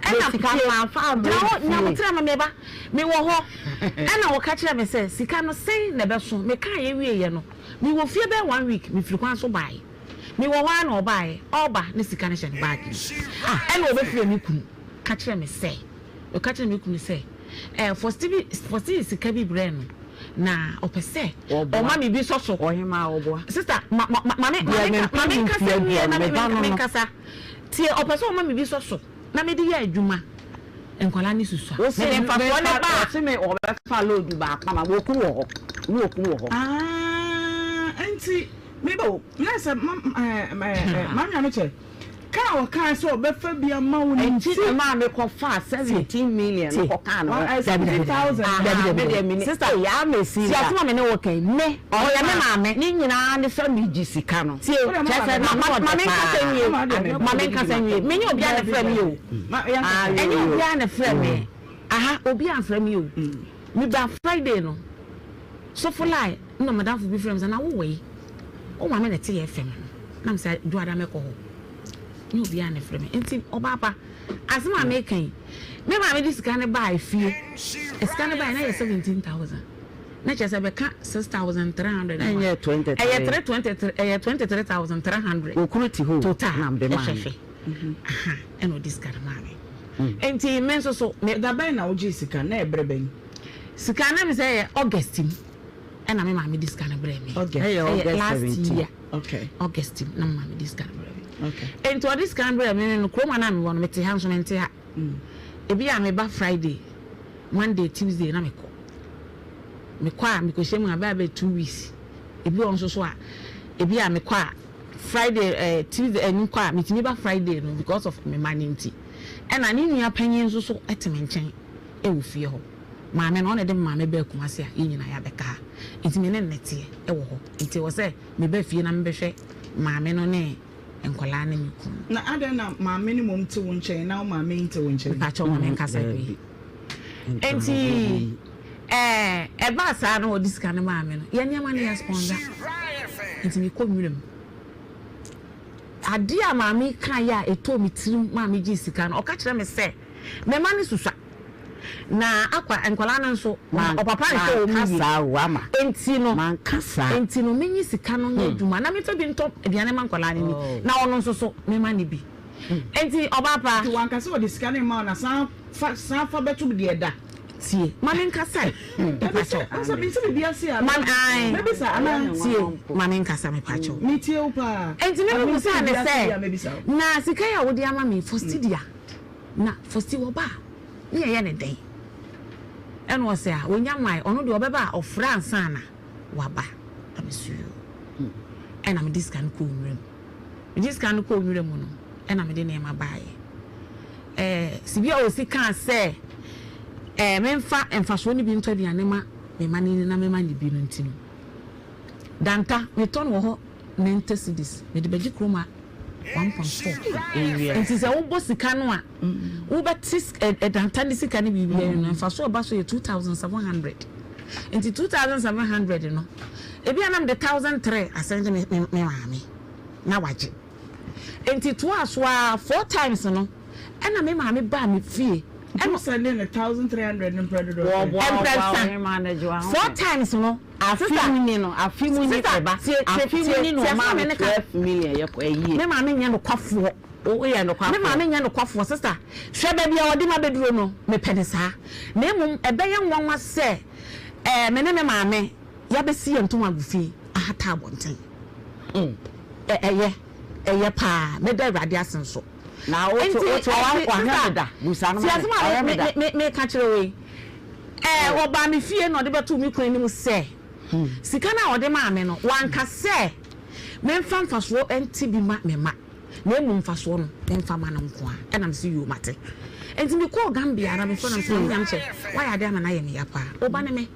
ɛna sika tie manfa ammrɛ gyina hɔ fie. nyabotrɛ ma meba me wɔ hɔ ɛna ɔka kyerɛ me sɛ sika no sɛn na ɛbɛso me kaeɛ wieɛ no me wɔ fie bɛyɛ one week me firi kwan so baeɛ me wɔ hɔ ara na ɔbaeɛ ɔba ne sika no hyɛ ne bag mu ɛna ɔbɛfrɛ me kunu ka kyerɛ me sɛ Ɔka kyerɛɛ me kunu sɛ, ɛɛ, Faustina Faustina sika bi brɛɛ no, na ɔpɛ sɛ ɔma me bi sɔ so. Ɔhemaa ɔboa. Sista, ma, ma, ma, ma me, ma me, ma me nkasa nwie na me, me, me nkasa. Tie, ɔpɛ sɛ ɔma me bi sɔ so na mede yɛ adwuma. Nkwadaa no susua. Mede mfasoɔ no ba a. Ɔse me ɔbɛfa load baako ama me, okunu wɔ hɔ, ne okunu wɔ hɔ. Ah, nti, me ba o, na sɛ ma, ɛɛ, ɛɛ, maame Amekyɛ. Ka a ɔkae sɛ ɔbɛfa bi ama wo no nti. Ɛnti na ɛmaa me kɔ faa 17 million no kɔ kaa ne ho. Dabi dabi dabi dabi dabi Sister yaa me si Ti asem a me ne wo ka yi me ɔyɛ me maame. Ne nyinaa ne sɛ me gye sika no. Tie Kyerɛ sɛ na ma ɔdɛ ma me nkasa paa. nwie ma me nkasa nwie me nyɛ obiara na frɛ me o ɛnyɛ obiara na frɛ me aha obiara nfrɛ me o me ba Friday no sofo line na madamfo bi frɛ me sɛ na wo wɔ yi wo maame na ɛte yɛ fam no na me sɛ dwoada mɛkɔ hɔ nyɛ obiara na ɛfrɛ me nti ɔbaa pa asɛm a meka yi me maame de sika no baa efie sika no baa na yɛ 17,000 na kyerɛ sɛ bɛka 6,300 na ɛnyɛ 23 ɛyɛ 323 ɛyɛ 23,300 okunu ti hɔ total na mde maa no ɛhwɛhwɛ aha ɛna ɔde sika no maa me nti me nso so me da bɛn na wogyee sika na ɛbrɛ bɛn? Sika no na mesɛ ɛyɛ August mu ɛna me maame de sika no brɛɛ me. Ɛyɛ last year August mu na me maame de sika no brɛɛ me. Nti ɔde sika no brɛɛ me no kurom a na mewɔ no mete ha nso mente ha. Ebi a meba Friday, Monday, Tuesday na mekɔ. Mekɔ a mekɔhyɛ mu a bɛyɛ bɛyɛ 2 weeks. Ebi wɔ nso so a ebi a mekɔ a Friday Tuesday mekɔ a metumi ba Friday no because of me ma no nti. Ɛna ne nua panyin nso so te me nkyɛn wɔ fie hɔ. Maame no ɔna de me maame baa Kumasi a yɛn nyinaa yɛabɛka ha. Nti me ne no teɛ wɔ hɔ. Nti ɛwɔ sɛ meba fie na mebɛhwɛ maame no ne nkwadaa ne me kunu. Na adɛn na maame no mmom te wo nkyɛn na wo maame nte wo nkyɛn? Mepakyɛw ma menkasa bi. Nti ɛɛ ɛbaa saa na wɔde sika no maa me no, yɛn nneɛma no yɛ sponsor. Nti mekɔ nwuram. Adeɛ a maame yi kaeɛ a ɛtɔɔ me tirim maa megyee sika no, ɔka kyerɛ me sɛ me mma no susua. Na akwa nkwadaa no nso, ɔpapa nhwɛ wɔn yie. Enti no, enti no menyi sika no nyɛ adwuma na memfa bi ntɔ aduane ma nkwadaa no ni, na ɔno nso so memma no bi. Enti ɔbaa pa. Nti wanka sɛ ɔde sika no rema wo na san fa san fa bɛto deɛ da. Tie, ma menkasa ɛ, mepakyɛw. Asɛ mente biribi ase a, Ma ae, mɛbisa anaa? Tie, ma menkasa mepakyɛw. Metie wo paa. Enti me Mente mebisaa no biribi ase sɛ, deɛ a mɛbisa wo. Na sika yi a wode ama me yi, Fosti dea? Na Fosti wɔba a, ne yɛyɛ no dɛn? Ɛna ɔse a, ɔnya mmae, ɔno deɛ ɔbɛba a ɔfrɛ ansa na waba. Na mese yoo. Ɛna mede sika no kɔɔ nwura mu. Mede sika no kɔɔ nwura mu no, ɛna mede nneɛma baeɛ. Ɛɛ, Sibia Osi kaa sɛ, ɛɛ, memfa mfasoɔ no bi ntɔ aduane ma me mma no nni na memma no bi no nti no, Danta, metɔ no wɔ hɔ 90 cedis, mede bɛgye kurom a 1.4. Nti sɛ wobɔ sika no a, wobɛte Danta ne sika no biribiara no, mfasoɔ a ɛba so yɛ 2,700. Nti 2,700 no, ebi a na mede 1,300 asɛnde me me maame na wagye. Nti toaa so ara four times no, ɛna me maame baa me fie. Nti wo sɛndee no 1,300 no mprɛ dodoɔ sɛn? Mprɛnsa. Four times no. Afe mu ni no, afe mu ni ɛba, afe mu ni na ɔmaa me 12 million yɛ kɔ ɛyie. Me maame nyɛ nokwafoɔ. Woyɛ nokwafoɔ. Me maame nyɛ nokwafoɔ sister. Hwɛ baabi a ɔde ma bɛduro no, mepɛ no saa. Na mmom ɛbɛyɛ nwanwa sɛ ɛɛ me ne me maame yɛabɛsi yɛn ntoma agu fi ahata abɔnten. Ɛ ɛyɛ, ɛyɛ paa. Mɛda Awurade ase nso. Na wote wote wa wahwɛ me da busa no ma me wahwɛ me da. Me me ka kyerɛ wo yi. Ɛɛ ɔbaa me fie na ɔde bɛtoo me kunu anim sɛ sika no a ɔde maa me no wanka sɛ memfa mfasoɔ nte bi ma me mma na mmom mfasoɔ no memfa ma no nko ara. Ɛna mese yoo mate. Nti mekɔɔ Gambia na mefrɛ no mese maame Nyamkyɛ woayɛ adeɛ ama no ayɛ me ya paa. Wo ba ne me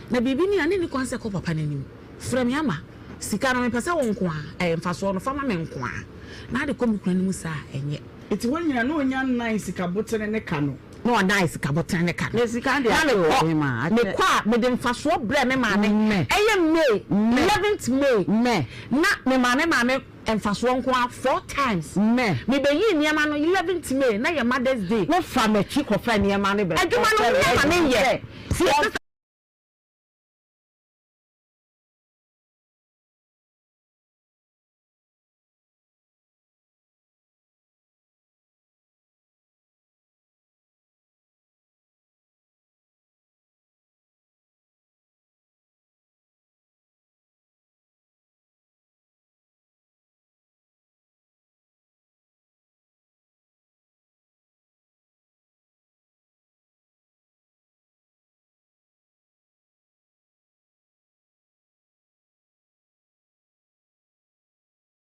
na biribi ni a na ɛnni kwan sɛ ɛkɔ papa no anim. Frɛ me ama sika no mepɛ sɛ wo nko ara ɛɛ mfasoɔ no fa ma me nko ara na ade kɔ me kunu anim saa a ɛnyɛ. Nti hɔ nyina na ɔnya nnan sika botene ne ka no. Na ɔdan sika botene ne ka no. Na sika deɛ Na akyɛ mekɔ wɔ hema akyɛ. mekɔ a mede mfasoɔ brɛ me maame Mmɛ. ɛyɛ May Mmɛ. 11th May Mmɛ. na me maame maa me mfasoɔ nko ara four times. Mmɛ. Mebɛyii nneɛma no 11th May na yɛ Mother's Day. Wo fa m'akyi kɔfa nneɛma no bɛ Adwuma no woyɛ ma menyɛ. Tie sister.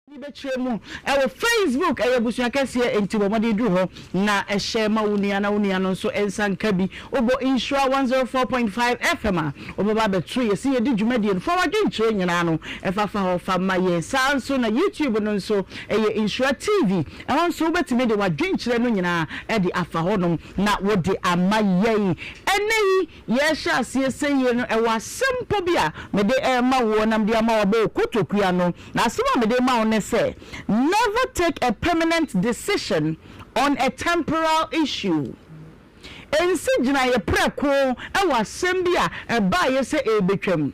Bi bɛkyerɛ mu wɔ Facebook. Ɛyɛ abusua kɛseɛ enti bɔ mmɔden duru hɔ na hyɛ ma wo nua na wo nua no nso nsa nka bi. Wobɔ Nhyira 104.5 FM a, wobɛba abɛto yɛ sɛ yɛdi dwumadie no. Fa w'adwenkyerɛ nyinaa no fa fa hɔ fa ma yɛn. Saa ara nso na YouTube no nso ɛyɛ Nhyira TV. Ɛhɔ nso wobɛtumi de w'adwenkyerɛ no nyinaa de afa hɔnom na wode ama yɛn. Ɛnnɛ yi Yɛrehyɛ aseɛ sɛyie no, ɛwɔ asɛm mpo bi a mede rema woɔ na mede ama wo abɔ wo kotokua no. Na asɛm a mede rema wo ne sɛ, Never take a permanent decision on a temporal issue. Nsi gyinaeɛ prɛko wɔ asɛm bi a ɛbaeɛ sɛ ɛrebɛtwam.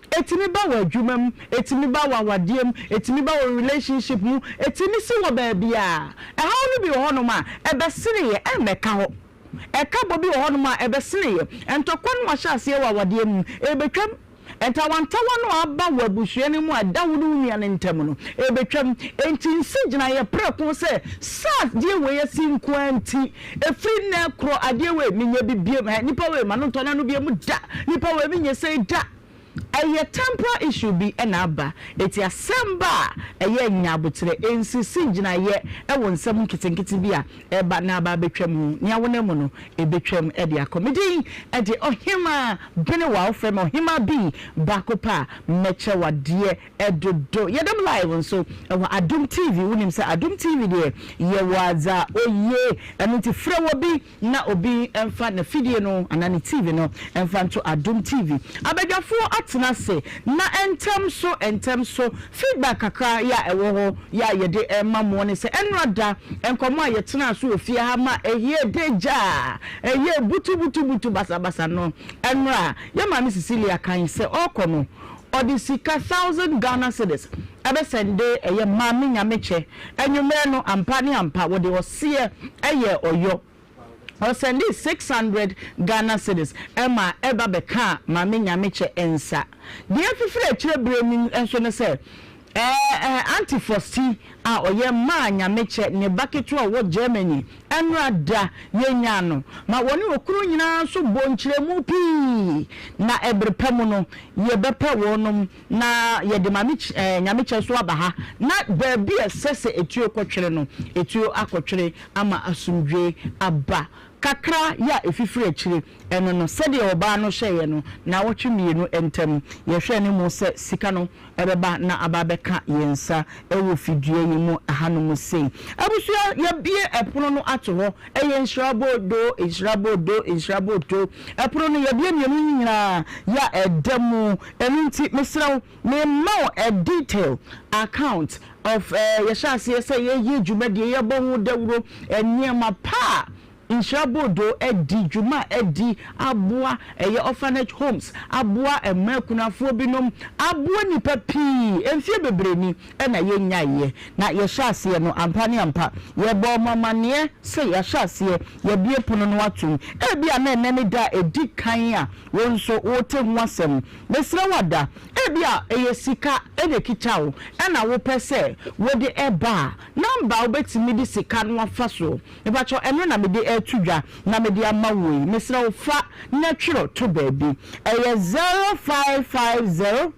Ɛtumi ba wɔ adwuma mu, ɛtumi ba wɔ awadeɛ mu, ɛtumi ba wɔ relationship mu, ɛtumi si wɔ baabiara. Ɛhaw no bi wɔ hɔnom a, ɛbɛsene yɛ, ɛmmɛka hɔ. Ɛkabɔ bi wɔ hɔnom a ɛbɛseneeɛ. Ntɔkwa no ahyɛ aseɛ wɔ awadeɛ mu, ɛrebɛtwam. Ntawantawa no a aba wɔ abusua no mu a ɛda wo ne wo nua no ntam no, ɛrebɛtwam. Enti nsi gyinaeɛ prɛko sɛ, Saa adeɛ wei asi nko ara nti, ɛfiri nnɛ rekorɔ, adeɛ wei, menyɛ bi biom. Hɛ, nipa wei, m'ano ntɔ n'ano biom da. Nipa wei, menyɛ sei da. Ɛyɛ temporal issue bi na aba, enti asɛm ba a, ɛyɛ nya aboterɛ, nsisi gyinaeɛ wɔ nsɛm nketenkete bi a ɛreba na aba abɛtwam ho. Nea wonam mu no, ɛbɛtwam de akɔ. Me din de Ɔhemaa Benewa, wofrɛ me Ɔhemaa Bi baako pɛ a, mɛkyɛ wo adeɛ dodo. Yɛdam live nso wɔ Adom TV, wonim sɛ Adom TV deɛ yɛwɔ adze a oye, ɛno nti frɛ wɔ bi na obi mfa n'afidie no anaa ne TV no mfa nto Adom TV. Abadwafoɔ atena ase na ntɛm so ntɛm so feedback kakra yɛ a ɛwɔ hɔ yɛ a yɛde rema moɔ ne sɛ ɛnora da nkɔmmɔ a yɛtenaa so wɔ fie ha ma ɛyɛɛ degyaa, ɛyɛɛ butubutubutu basabasa no, ɛnora yɛn maame Cecilia kan sɛ ɔrekɔ no ɔde sika thousand Ghana cedis ɛbɛsɛnde ɛyɛ Maame Nyamekyɛ anwummerɛ no, ampa ne ampa wɔde ɔseɛ ɛyɛɛ ɔyɔ. Ɔsɛndee 600 Ghana cedis ma ɛba bɛkaa Maame Nyamekyɛ nsa. Deɛ afifiri akyire berɛ mu nso ne sɛ, ɛɛ Auntie Fosti a ɔyɛ Maa Nyamekyɛ ne ba ketewa a ɔwɔ Germany nnora da yɛnyaa no ma wɔne okunu nyinaa nso bɔɔ nkyerɛmu pii na ɛbere pa mu no yɛbɛpɛ wɔnom na yɛde Maame Nyamekyɛ nso aba ha na baabi a ɛsɛ sɛ etuo kɔtwere no etuo akɔtwere ama asomdwoe aba. Kakra yɛ a ɛfifiri akyire ɛno no, sɛdeɛ ɔbaa no hyɛeɛ no, naawɔtwe mmienu ntam, yɛhwɛɛ no mu sɛ sika no bɛba na aba abɛka yɛn nsa wɔ fidua yi mu hanom sei. Abusua, yɛabue ɛpono no ato hɔ, ɛyɛ nhyira boodoo, nhyira boodoo, nhyira boodoo. Ɛpono no, yɛabue mmienu no nyinaa yɛ a ɛda mu. Ɛno nti, mesrɛ wo, Memma wo a detail account of yɛhyɛ aseɛ sɛ yɛyɛ dwumadie, yɛbɔ ho dawuro, nneɛma pa a Nhyira Boodoo adi, dwuma a adi aboa ɛyɛ orphanage homes, aboa mmaa akunafoɔ binom, aboa nnipa pii, mfeɛ bebree ni na yɛnyaeɛ. Na yɛhyɛ aseɛ no, ampa ne ampa, yɛbɔɔ mo amaneɛ sɛ yɛahyɛ aseɛ, yɛabue pono no atom. Ebia na ɛnnɛ ne da a ɛdi kan a wo nso wote ho asɛm. Mesrɛ wo ada, ebia ɛyɛ sika na ɛkita wo na wopɛ sɛ wode ba a, number a wobɛtumi de sika no afa soɔ, mepakyɛw ɛno na mede reto dwa na mede ama wo yi, mesrɛ wo fa na twerɛ to baabi. Ɛyɛ 0550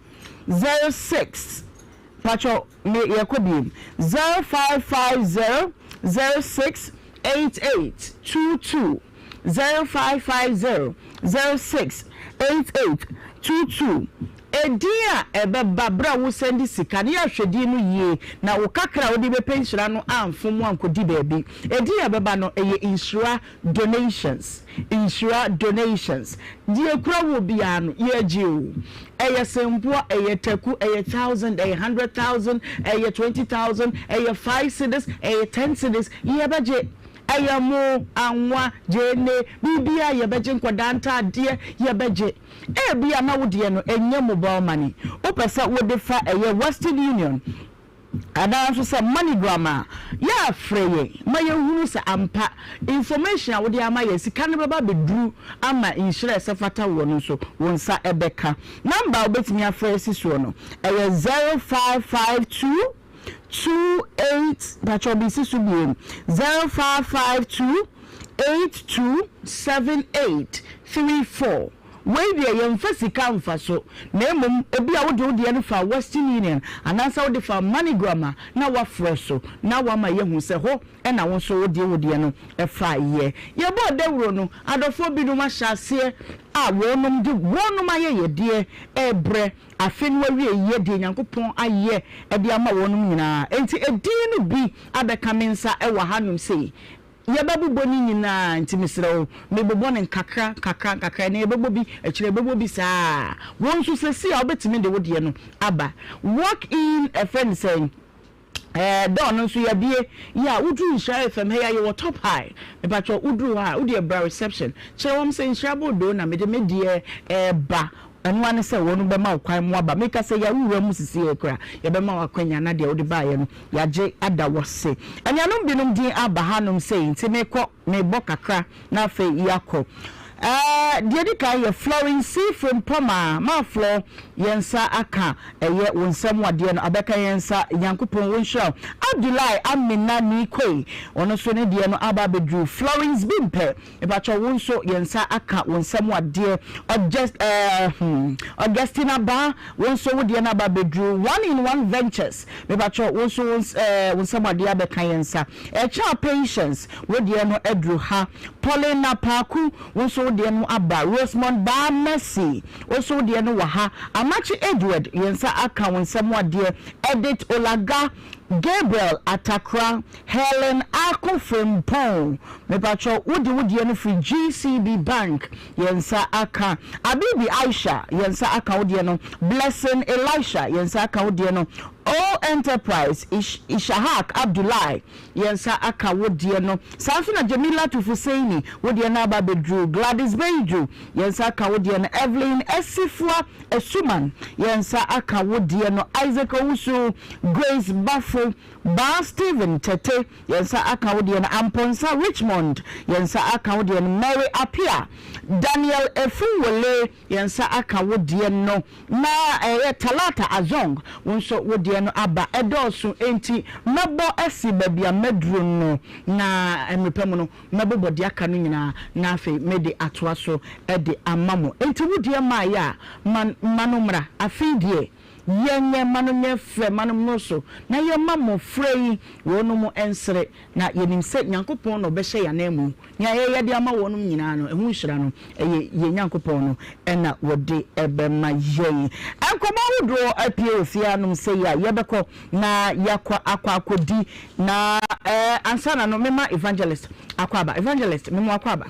06, pakyɛw me yɛkɔ biem, 0550 06 88 22. 0550 06 88 22 Edin a ɛbɛba bere a wosan de sika no, yɛ ahwɛ din no yie na wo kakra a wode bɛpɛ nhyira no amfom wo ankɔdi baabi. Edin a ɛbɛba no, ɛyɛ Nhyira Donations. Nhyira Donations. Deɛ ɛkura woɔ biara no, yɛgye o. Ɛyɛ sempoa, ɛyɛ taku, ɛyɛ thousand, ɛyɛ 100,000, ɛyɛ 20,000, ɛyɛ 5 cedis, ɛyɛ 10 cedis, yɛbɛgye. Ɛyɛ mo, anwa, gyeene, biribiara yɛbɛgye, nkwadaa ntaadeɛ yɛbɛgye. Ebia na wo deɛ no ɛnyɛ mobile money, wopɛ sɛ wode fa ɛyɛ Western Union anaa nso sɛ MoneyGram a, yɛ a frɛ yɛn ma yɛnhunu sɛ ampa information a wode ama yɛn, sika no bɛba abɛduru ama nhyira a ɛsɛ fata woɔ no nso wo nsa bɛka. Number a wobɛtumi afrɛ asi soɔ no, ɛyɛ 0552. 28 mpakyɛw bi si so biem 0552 82 78 34 wei deɛ yɛmfa sika mfa so na mmom ebi a wode wo deɛ no fa Western Union anaasɛ wode fa MoneyGram a na wafrɛ so na wama yɛahu sɛ hɔ na wo nso wode wo deɛ no fa yɛ. Yɛbɔɔ dawuro no adɔfoɔ binom ahyɛ aseɛ a wɔnom de wɔnom ayɛyɛdeɛ rebrɛ Afe no awieeɛ deɛ Nyankopɔn ayɛ de ama wɔnom nyinaa. Enti edin no bi abɛka me nsa wɔ hanom sei. Yɛbɛbobɔ ne nyinaa, nti mesrɛ wo, mebobɔ no nkakra nkakra nkakra. Ɛnnɛ yɛbɛbɔ bi, akyire yɛbɛbɔ bi saa. Wo nso seesei a wobɛtumi de wo deɛ no aba. Walk in ɛfrɛ no sɛn? Ɛɛ door no nso yɛabue. Yeah, woduru Nhyira FM ha yi a yɛwɔ top high. Mepakyɛw woduru hɔ a wodeɛ bra reception. Kyerɛ wɔn sɛ Nhyira Boodoo na mede me deɛ ɛreba. Ɛno ara ne sɛ wɔn bɛma wo kwan mo aba. Meka sɛ yɛawo wura mu sisiɛ koraa, yɛbɛma wo akwanya na deɛ wode baeɛ no yɛagye ada wo ase. Anuanom binom din aba hanom sei nti mekɔ mebɔ kakra na afei yɛakɔ. Ɛɛ deɛ ɛdi kan yɛ Florence C. Frimpong Maa Flor yɛn nsa aka ɛyɛ wo nsam adeɛ no abɛka yɛn nsa Nyankopɔn wo nhyira wo. Abdullahi Amina Nikoi ɔno nso ne deɛ no aba abɛduru. Florence Bimpɛ Mepakyɛw wo nso yɛn nsa aka wo nsam adeɛ August eh hmm Augustine Abaa wo nso wo deɛ no aba abɛduru One in One Ventures mepakyɛw wo nso wo eh wo nsam adeɛ abɛka yɛn nsa Ɛkyɛa Patience wo deɛ no aduru ha Paulina Paaku wo nso wo deɛ no aba Rosemond Baa Mercy wo nso wo deɛ no wɔ ha Amakye Edward yɛn nsa aka wo nsam adeɛ Edith Olaga Gabriel Atakora Helen Ako Frimpong, mepakyɛw wode wo deɛ no firi GCB bank, yɛn nsa aka. Abibi Aisha, yɛn nsa aka wo deɛ no. Blessing Elisha, yɛn nsa aka wo deɛ no. O Enterprise, Ish Ishahak Abdullahi, yɛn nsa aka wo deɛ no. Saa nso na Jamilatu Fuseini, wo deɛ no aba abɛduru. Gladys Beidou, yɛn nsa aka wo deɛ no. Evelyn Asifua Asuman, yɛn nsa aka wo deɛ no. Isaac Owusu, Grace Bafo, Baa Stephen Tete, yɛn nsa aka wo deɛ no. Amponsah Richmond, yɛn nsa aka wo deɛ no. Mary Appiah, Daniel Efunwole, yɛn nsa aka wo deɛ no. Na ɛyɛ Talata Azong, wo nso wo deɛ no aba. Ɛdɔɔso enti mɛbɔ asi baabi a maduru no, na mmerɛ pa mu no mɛbobɔ deɛ aka no nyinaa na afei mede atoa so de ama mo. Enti wo deɛ maeɛ a, ma ma no mmra. Afei deɛ. Yɛnyɛ ma no nyɛ fɛ ma no mmoro so, na yɛmma mmɔfra yi wɔnom nsere, na yɛnim sɛ Nyankopɔn na ɔbɛhyɛ yɛn ananmu. Nea yɛyɛ de ama wɔnom nyinaa no, ɛho nhyira no, ɛyɛ yɛn Nyankopɔn no na wɔde bɛma yɛn. Nkɔmmɔ ahodoɔ apue wɔ fie hanom sei a yɛbɛkɔ na yɛakɔ akɔ akɔdi, na eh, ansa na no mema Evangelist akɔ aba. Evangelist, mema wakɔ aba.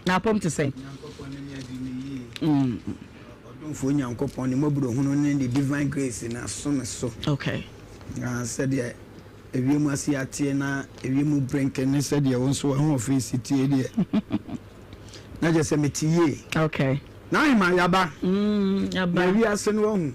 Na apɔm te sɛn? Mm. Ɔdomfoɔ Nyankopɔn ne mmɔborɔhunu ne ne divine grace no aso me so. Okay. Na sɛdeɛ ewiem ase ateɛ na ewiem brenke ne sɛdeɛ wo nso w'ahoɔfɛ si tie deɛ, na kyerɛ sɛ mete yie. Okay. Na ahema yaba. Yaba. Na wiase no wahu.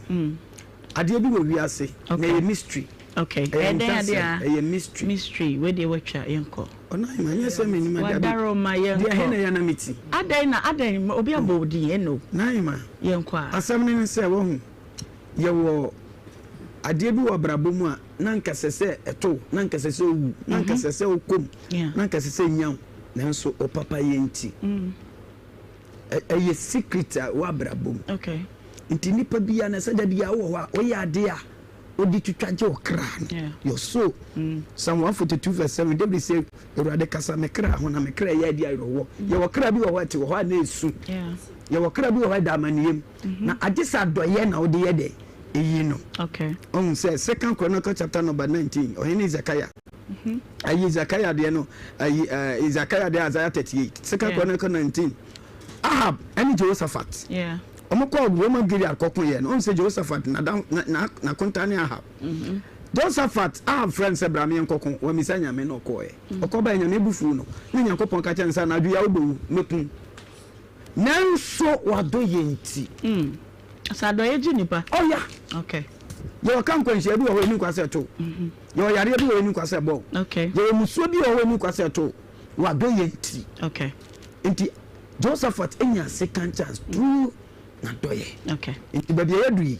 Adeɛ bi wɔ wiase. Okay. Na ɛyɛ mystery. Okay. Ɛyɛ Ɛdɛn adeɛ ntasɛm. a? Ɛyɛ mystery. Mystery. Wei deɛ watwa yɛnkɔ. Ɔno ahema nyɛ sɛ menim adeɛ. Wadaro ma yɛnkɔ. Deɛ ɛhe na ɛyɛ na meti. Adɛn na adɛn obi abɔ wo din ɛno. N'ahema. Yɛnkɔ a. Asɛm no ne sɛ wahu yɛwɔ adeɛ bi wɔ abrabɔ mu a na anka ɛsɛ sɛ ɛto wo, na anka ɛsɛ sɛ owu, na anka ɛsɛ sɛ wokɔ mu, na anka ɛsɛ sɛ enya wo, nanso wo papayɛ nti. Ɛyɛ secret a ɛwɔ abrabɔ mu. Okay. Nti nipa biara na ɛsɛ da biara wowɔ hɔ a woyɛ adeɛ a wode twitwa gye wo kra no. Your soul. Psalm 142 verse 7 David sɛ Awurade kasa me kra ho na me kra yɛ adi awerɛhoɔ. Yɛwɔ kra bi wɔ hɔ a ɛte wɔ hɔ a na ɛsu. Yɛwɔ kra bi wɔ hɔ a ɛda amanneɛ mu. Na agye sɛ adɔeɛ na wode yɛ dɛ ɛyi no. Okay. Ɔhu sɛ Second Chronicle chapter number 19 ɔhene Hezekiah ayi Hezekiah deɛ no ayi Hezekiah deɛ Isaiah 38 Second Chronicle 19 Ahab ɛne Jehoshaphat. Yeah. Wɔn kɔɔ Ramoth Gilead kɔko yɛ no, wɔn sɛ Jehoshaphat na da na na n'akonta ne Ahab. Jehoshaphat, Ahab frɛ no sɛ bra me yɛn kɔko, wamisa Nyame na ɔkɔɔɛ. Ɔkɔ baɛ Nyame bo fuu no, na Nyankopɔn ka kyerɛ no sɛ anadwo yi a wobɛwu, mɛku wo. Nanso w'adɔyɛ nti. Sɛ adɔyɛ gye nipa. Oh yeah. Okay. Yɛwɔ ka nkwanhyia bi wɔ hɔ ɛni nkwa sɛ ɛto wo. Yɛwɔ yareɛ bi wɔ hɔ ɛni nkwa sɛ ɛbɔ wo. Okay. Yɛwɔ musuo bi wɔ hɔ ɛni nkwa sɛ ɛto wo. W'adɔyɛ nti. Okay. Nti Josaphat nyaa second chance through n'adɔyɛ. Okay. Nti baabi a yɛadu yi,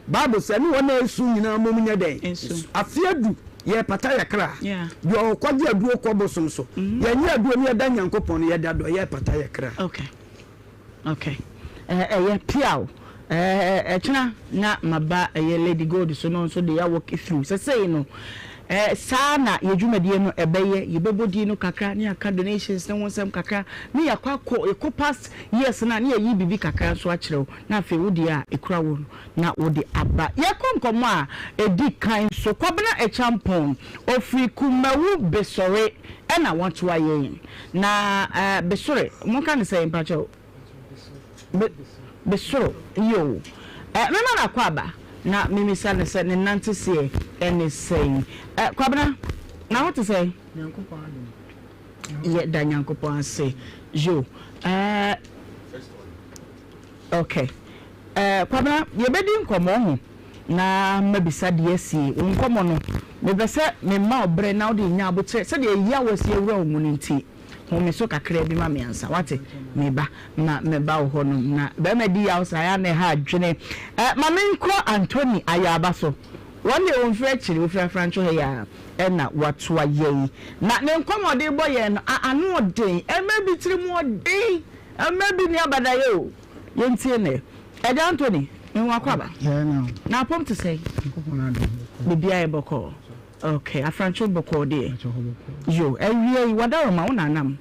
Bible sɛ ne wɔn a esu nyinaa mmom nyɛ dɛn? Nsu. Afe adu, yɛrepata yɛ kra. Yeah. Deɛ ɔkɔgye aduro kɔ bosom so. Yɛnyɛ aduro ne yɛda Nyankopɔn no, yɛde adɔyɛ repata yɛ kra. Okay. Okay. Ɛyɛ piaw. Ɛkyena na maba ɛyɛ Lady Gold so no nso de yɛ walk through. Sɛsɛyi no, saa na yɛ dwumadie no ɛbɛyɛ. Yɛbɛbɔ din no kakra ne yɛaka donations ne ho nsɛm kakra ne yɛakɔ akɔ yɛkɔ past years no a ne yɛyi biribi kakra nso akyerɛ wo na afei wo deɛ a ɛkura wo no na wode aba. Yɛkɔ nkɔmmɔ a ɛdi kan so. Kwabena Acheampong ɔfiri Kumawu Besɔre ɛna watoa yɛn. Na Besore, monka no sɛn mpakyɛw? Be, besoro, yoo. Ɛ, mɛma no akwaaba na memisa no sɛ ne nanteseɛ ne sɛn. Ɛ, Kwabena, na ho te sɛn? Nyankopɔn adom. Yɛda Nyankopɔn ase. Yoo. Ɛ. Okay. Eh, Kwabena, yɛbɛdi nkɔmmɔ ho na mabisa deɛ asie. Wo nkɔmmɔ no, mepɛ sɛ mema wo berɛ na wode nya aboterɛ sɛdeɛ yaw asi awura wo mu no nti. Home so kakraa bi ma me ansa, woate? Meba, ma meba wo hɔ nom. Na barima di yaw saa, ɛyɛ a na ɛha adwene. Eh, ma menkɔ Anthony Ayaba so. Wɔn deɛ wɔmfiri akyiri, wɔfiri Afrancho ha yi ara ɛna wɔatoa yɛn. Na ne nkɔmmɔ a ɔde rebɔ yɛn no, a ano ɔden, ɛma bi tiri mu ɔden, ɛma bi nni abadaeɛ o. Yɛntie nnɛ. Agya Anthony, me ho akɔ aba? Na apɔm te sɛn? Biribiara yɛ bɔkɔɔ. Ok, Afrancho bɔkɔɔ deɛ. Yo, awia yi, w'adaworoma, wo na anam?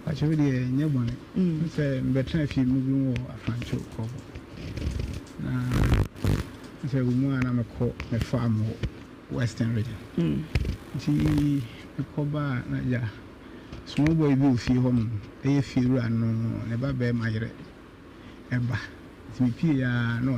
Pakyɛ me deɛ nyɛ bɔne. Sɛ mebɛtena fie mu bi wɔ Afrancho kɔbɔ. Na sɛ wɔ mu a na mekɔ me farm wɔ Western region. Nti mekɔ ba a na gya small boy bi wɔ fie hɔ nom, ɛyɛ fie wura no ne ba bɛɛma yere ɛba. Nti mepie a na.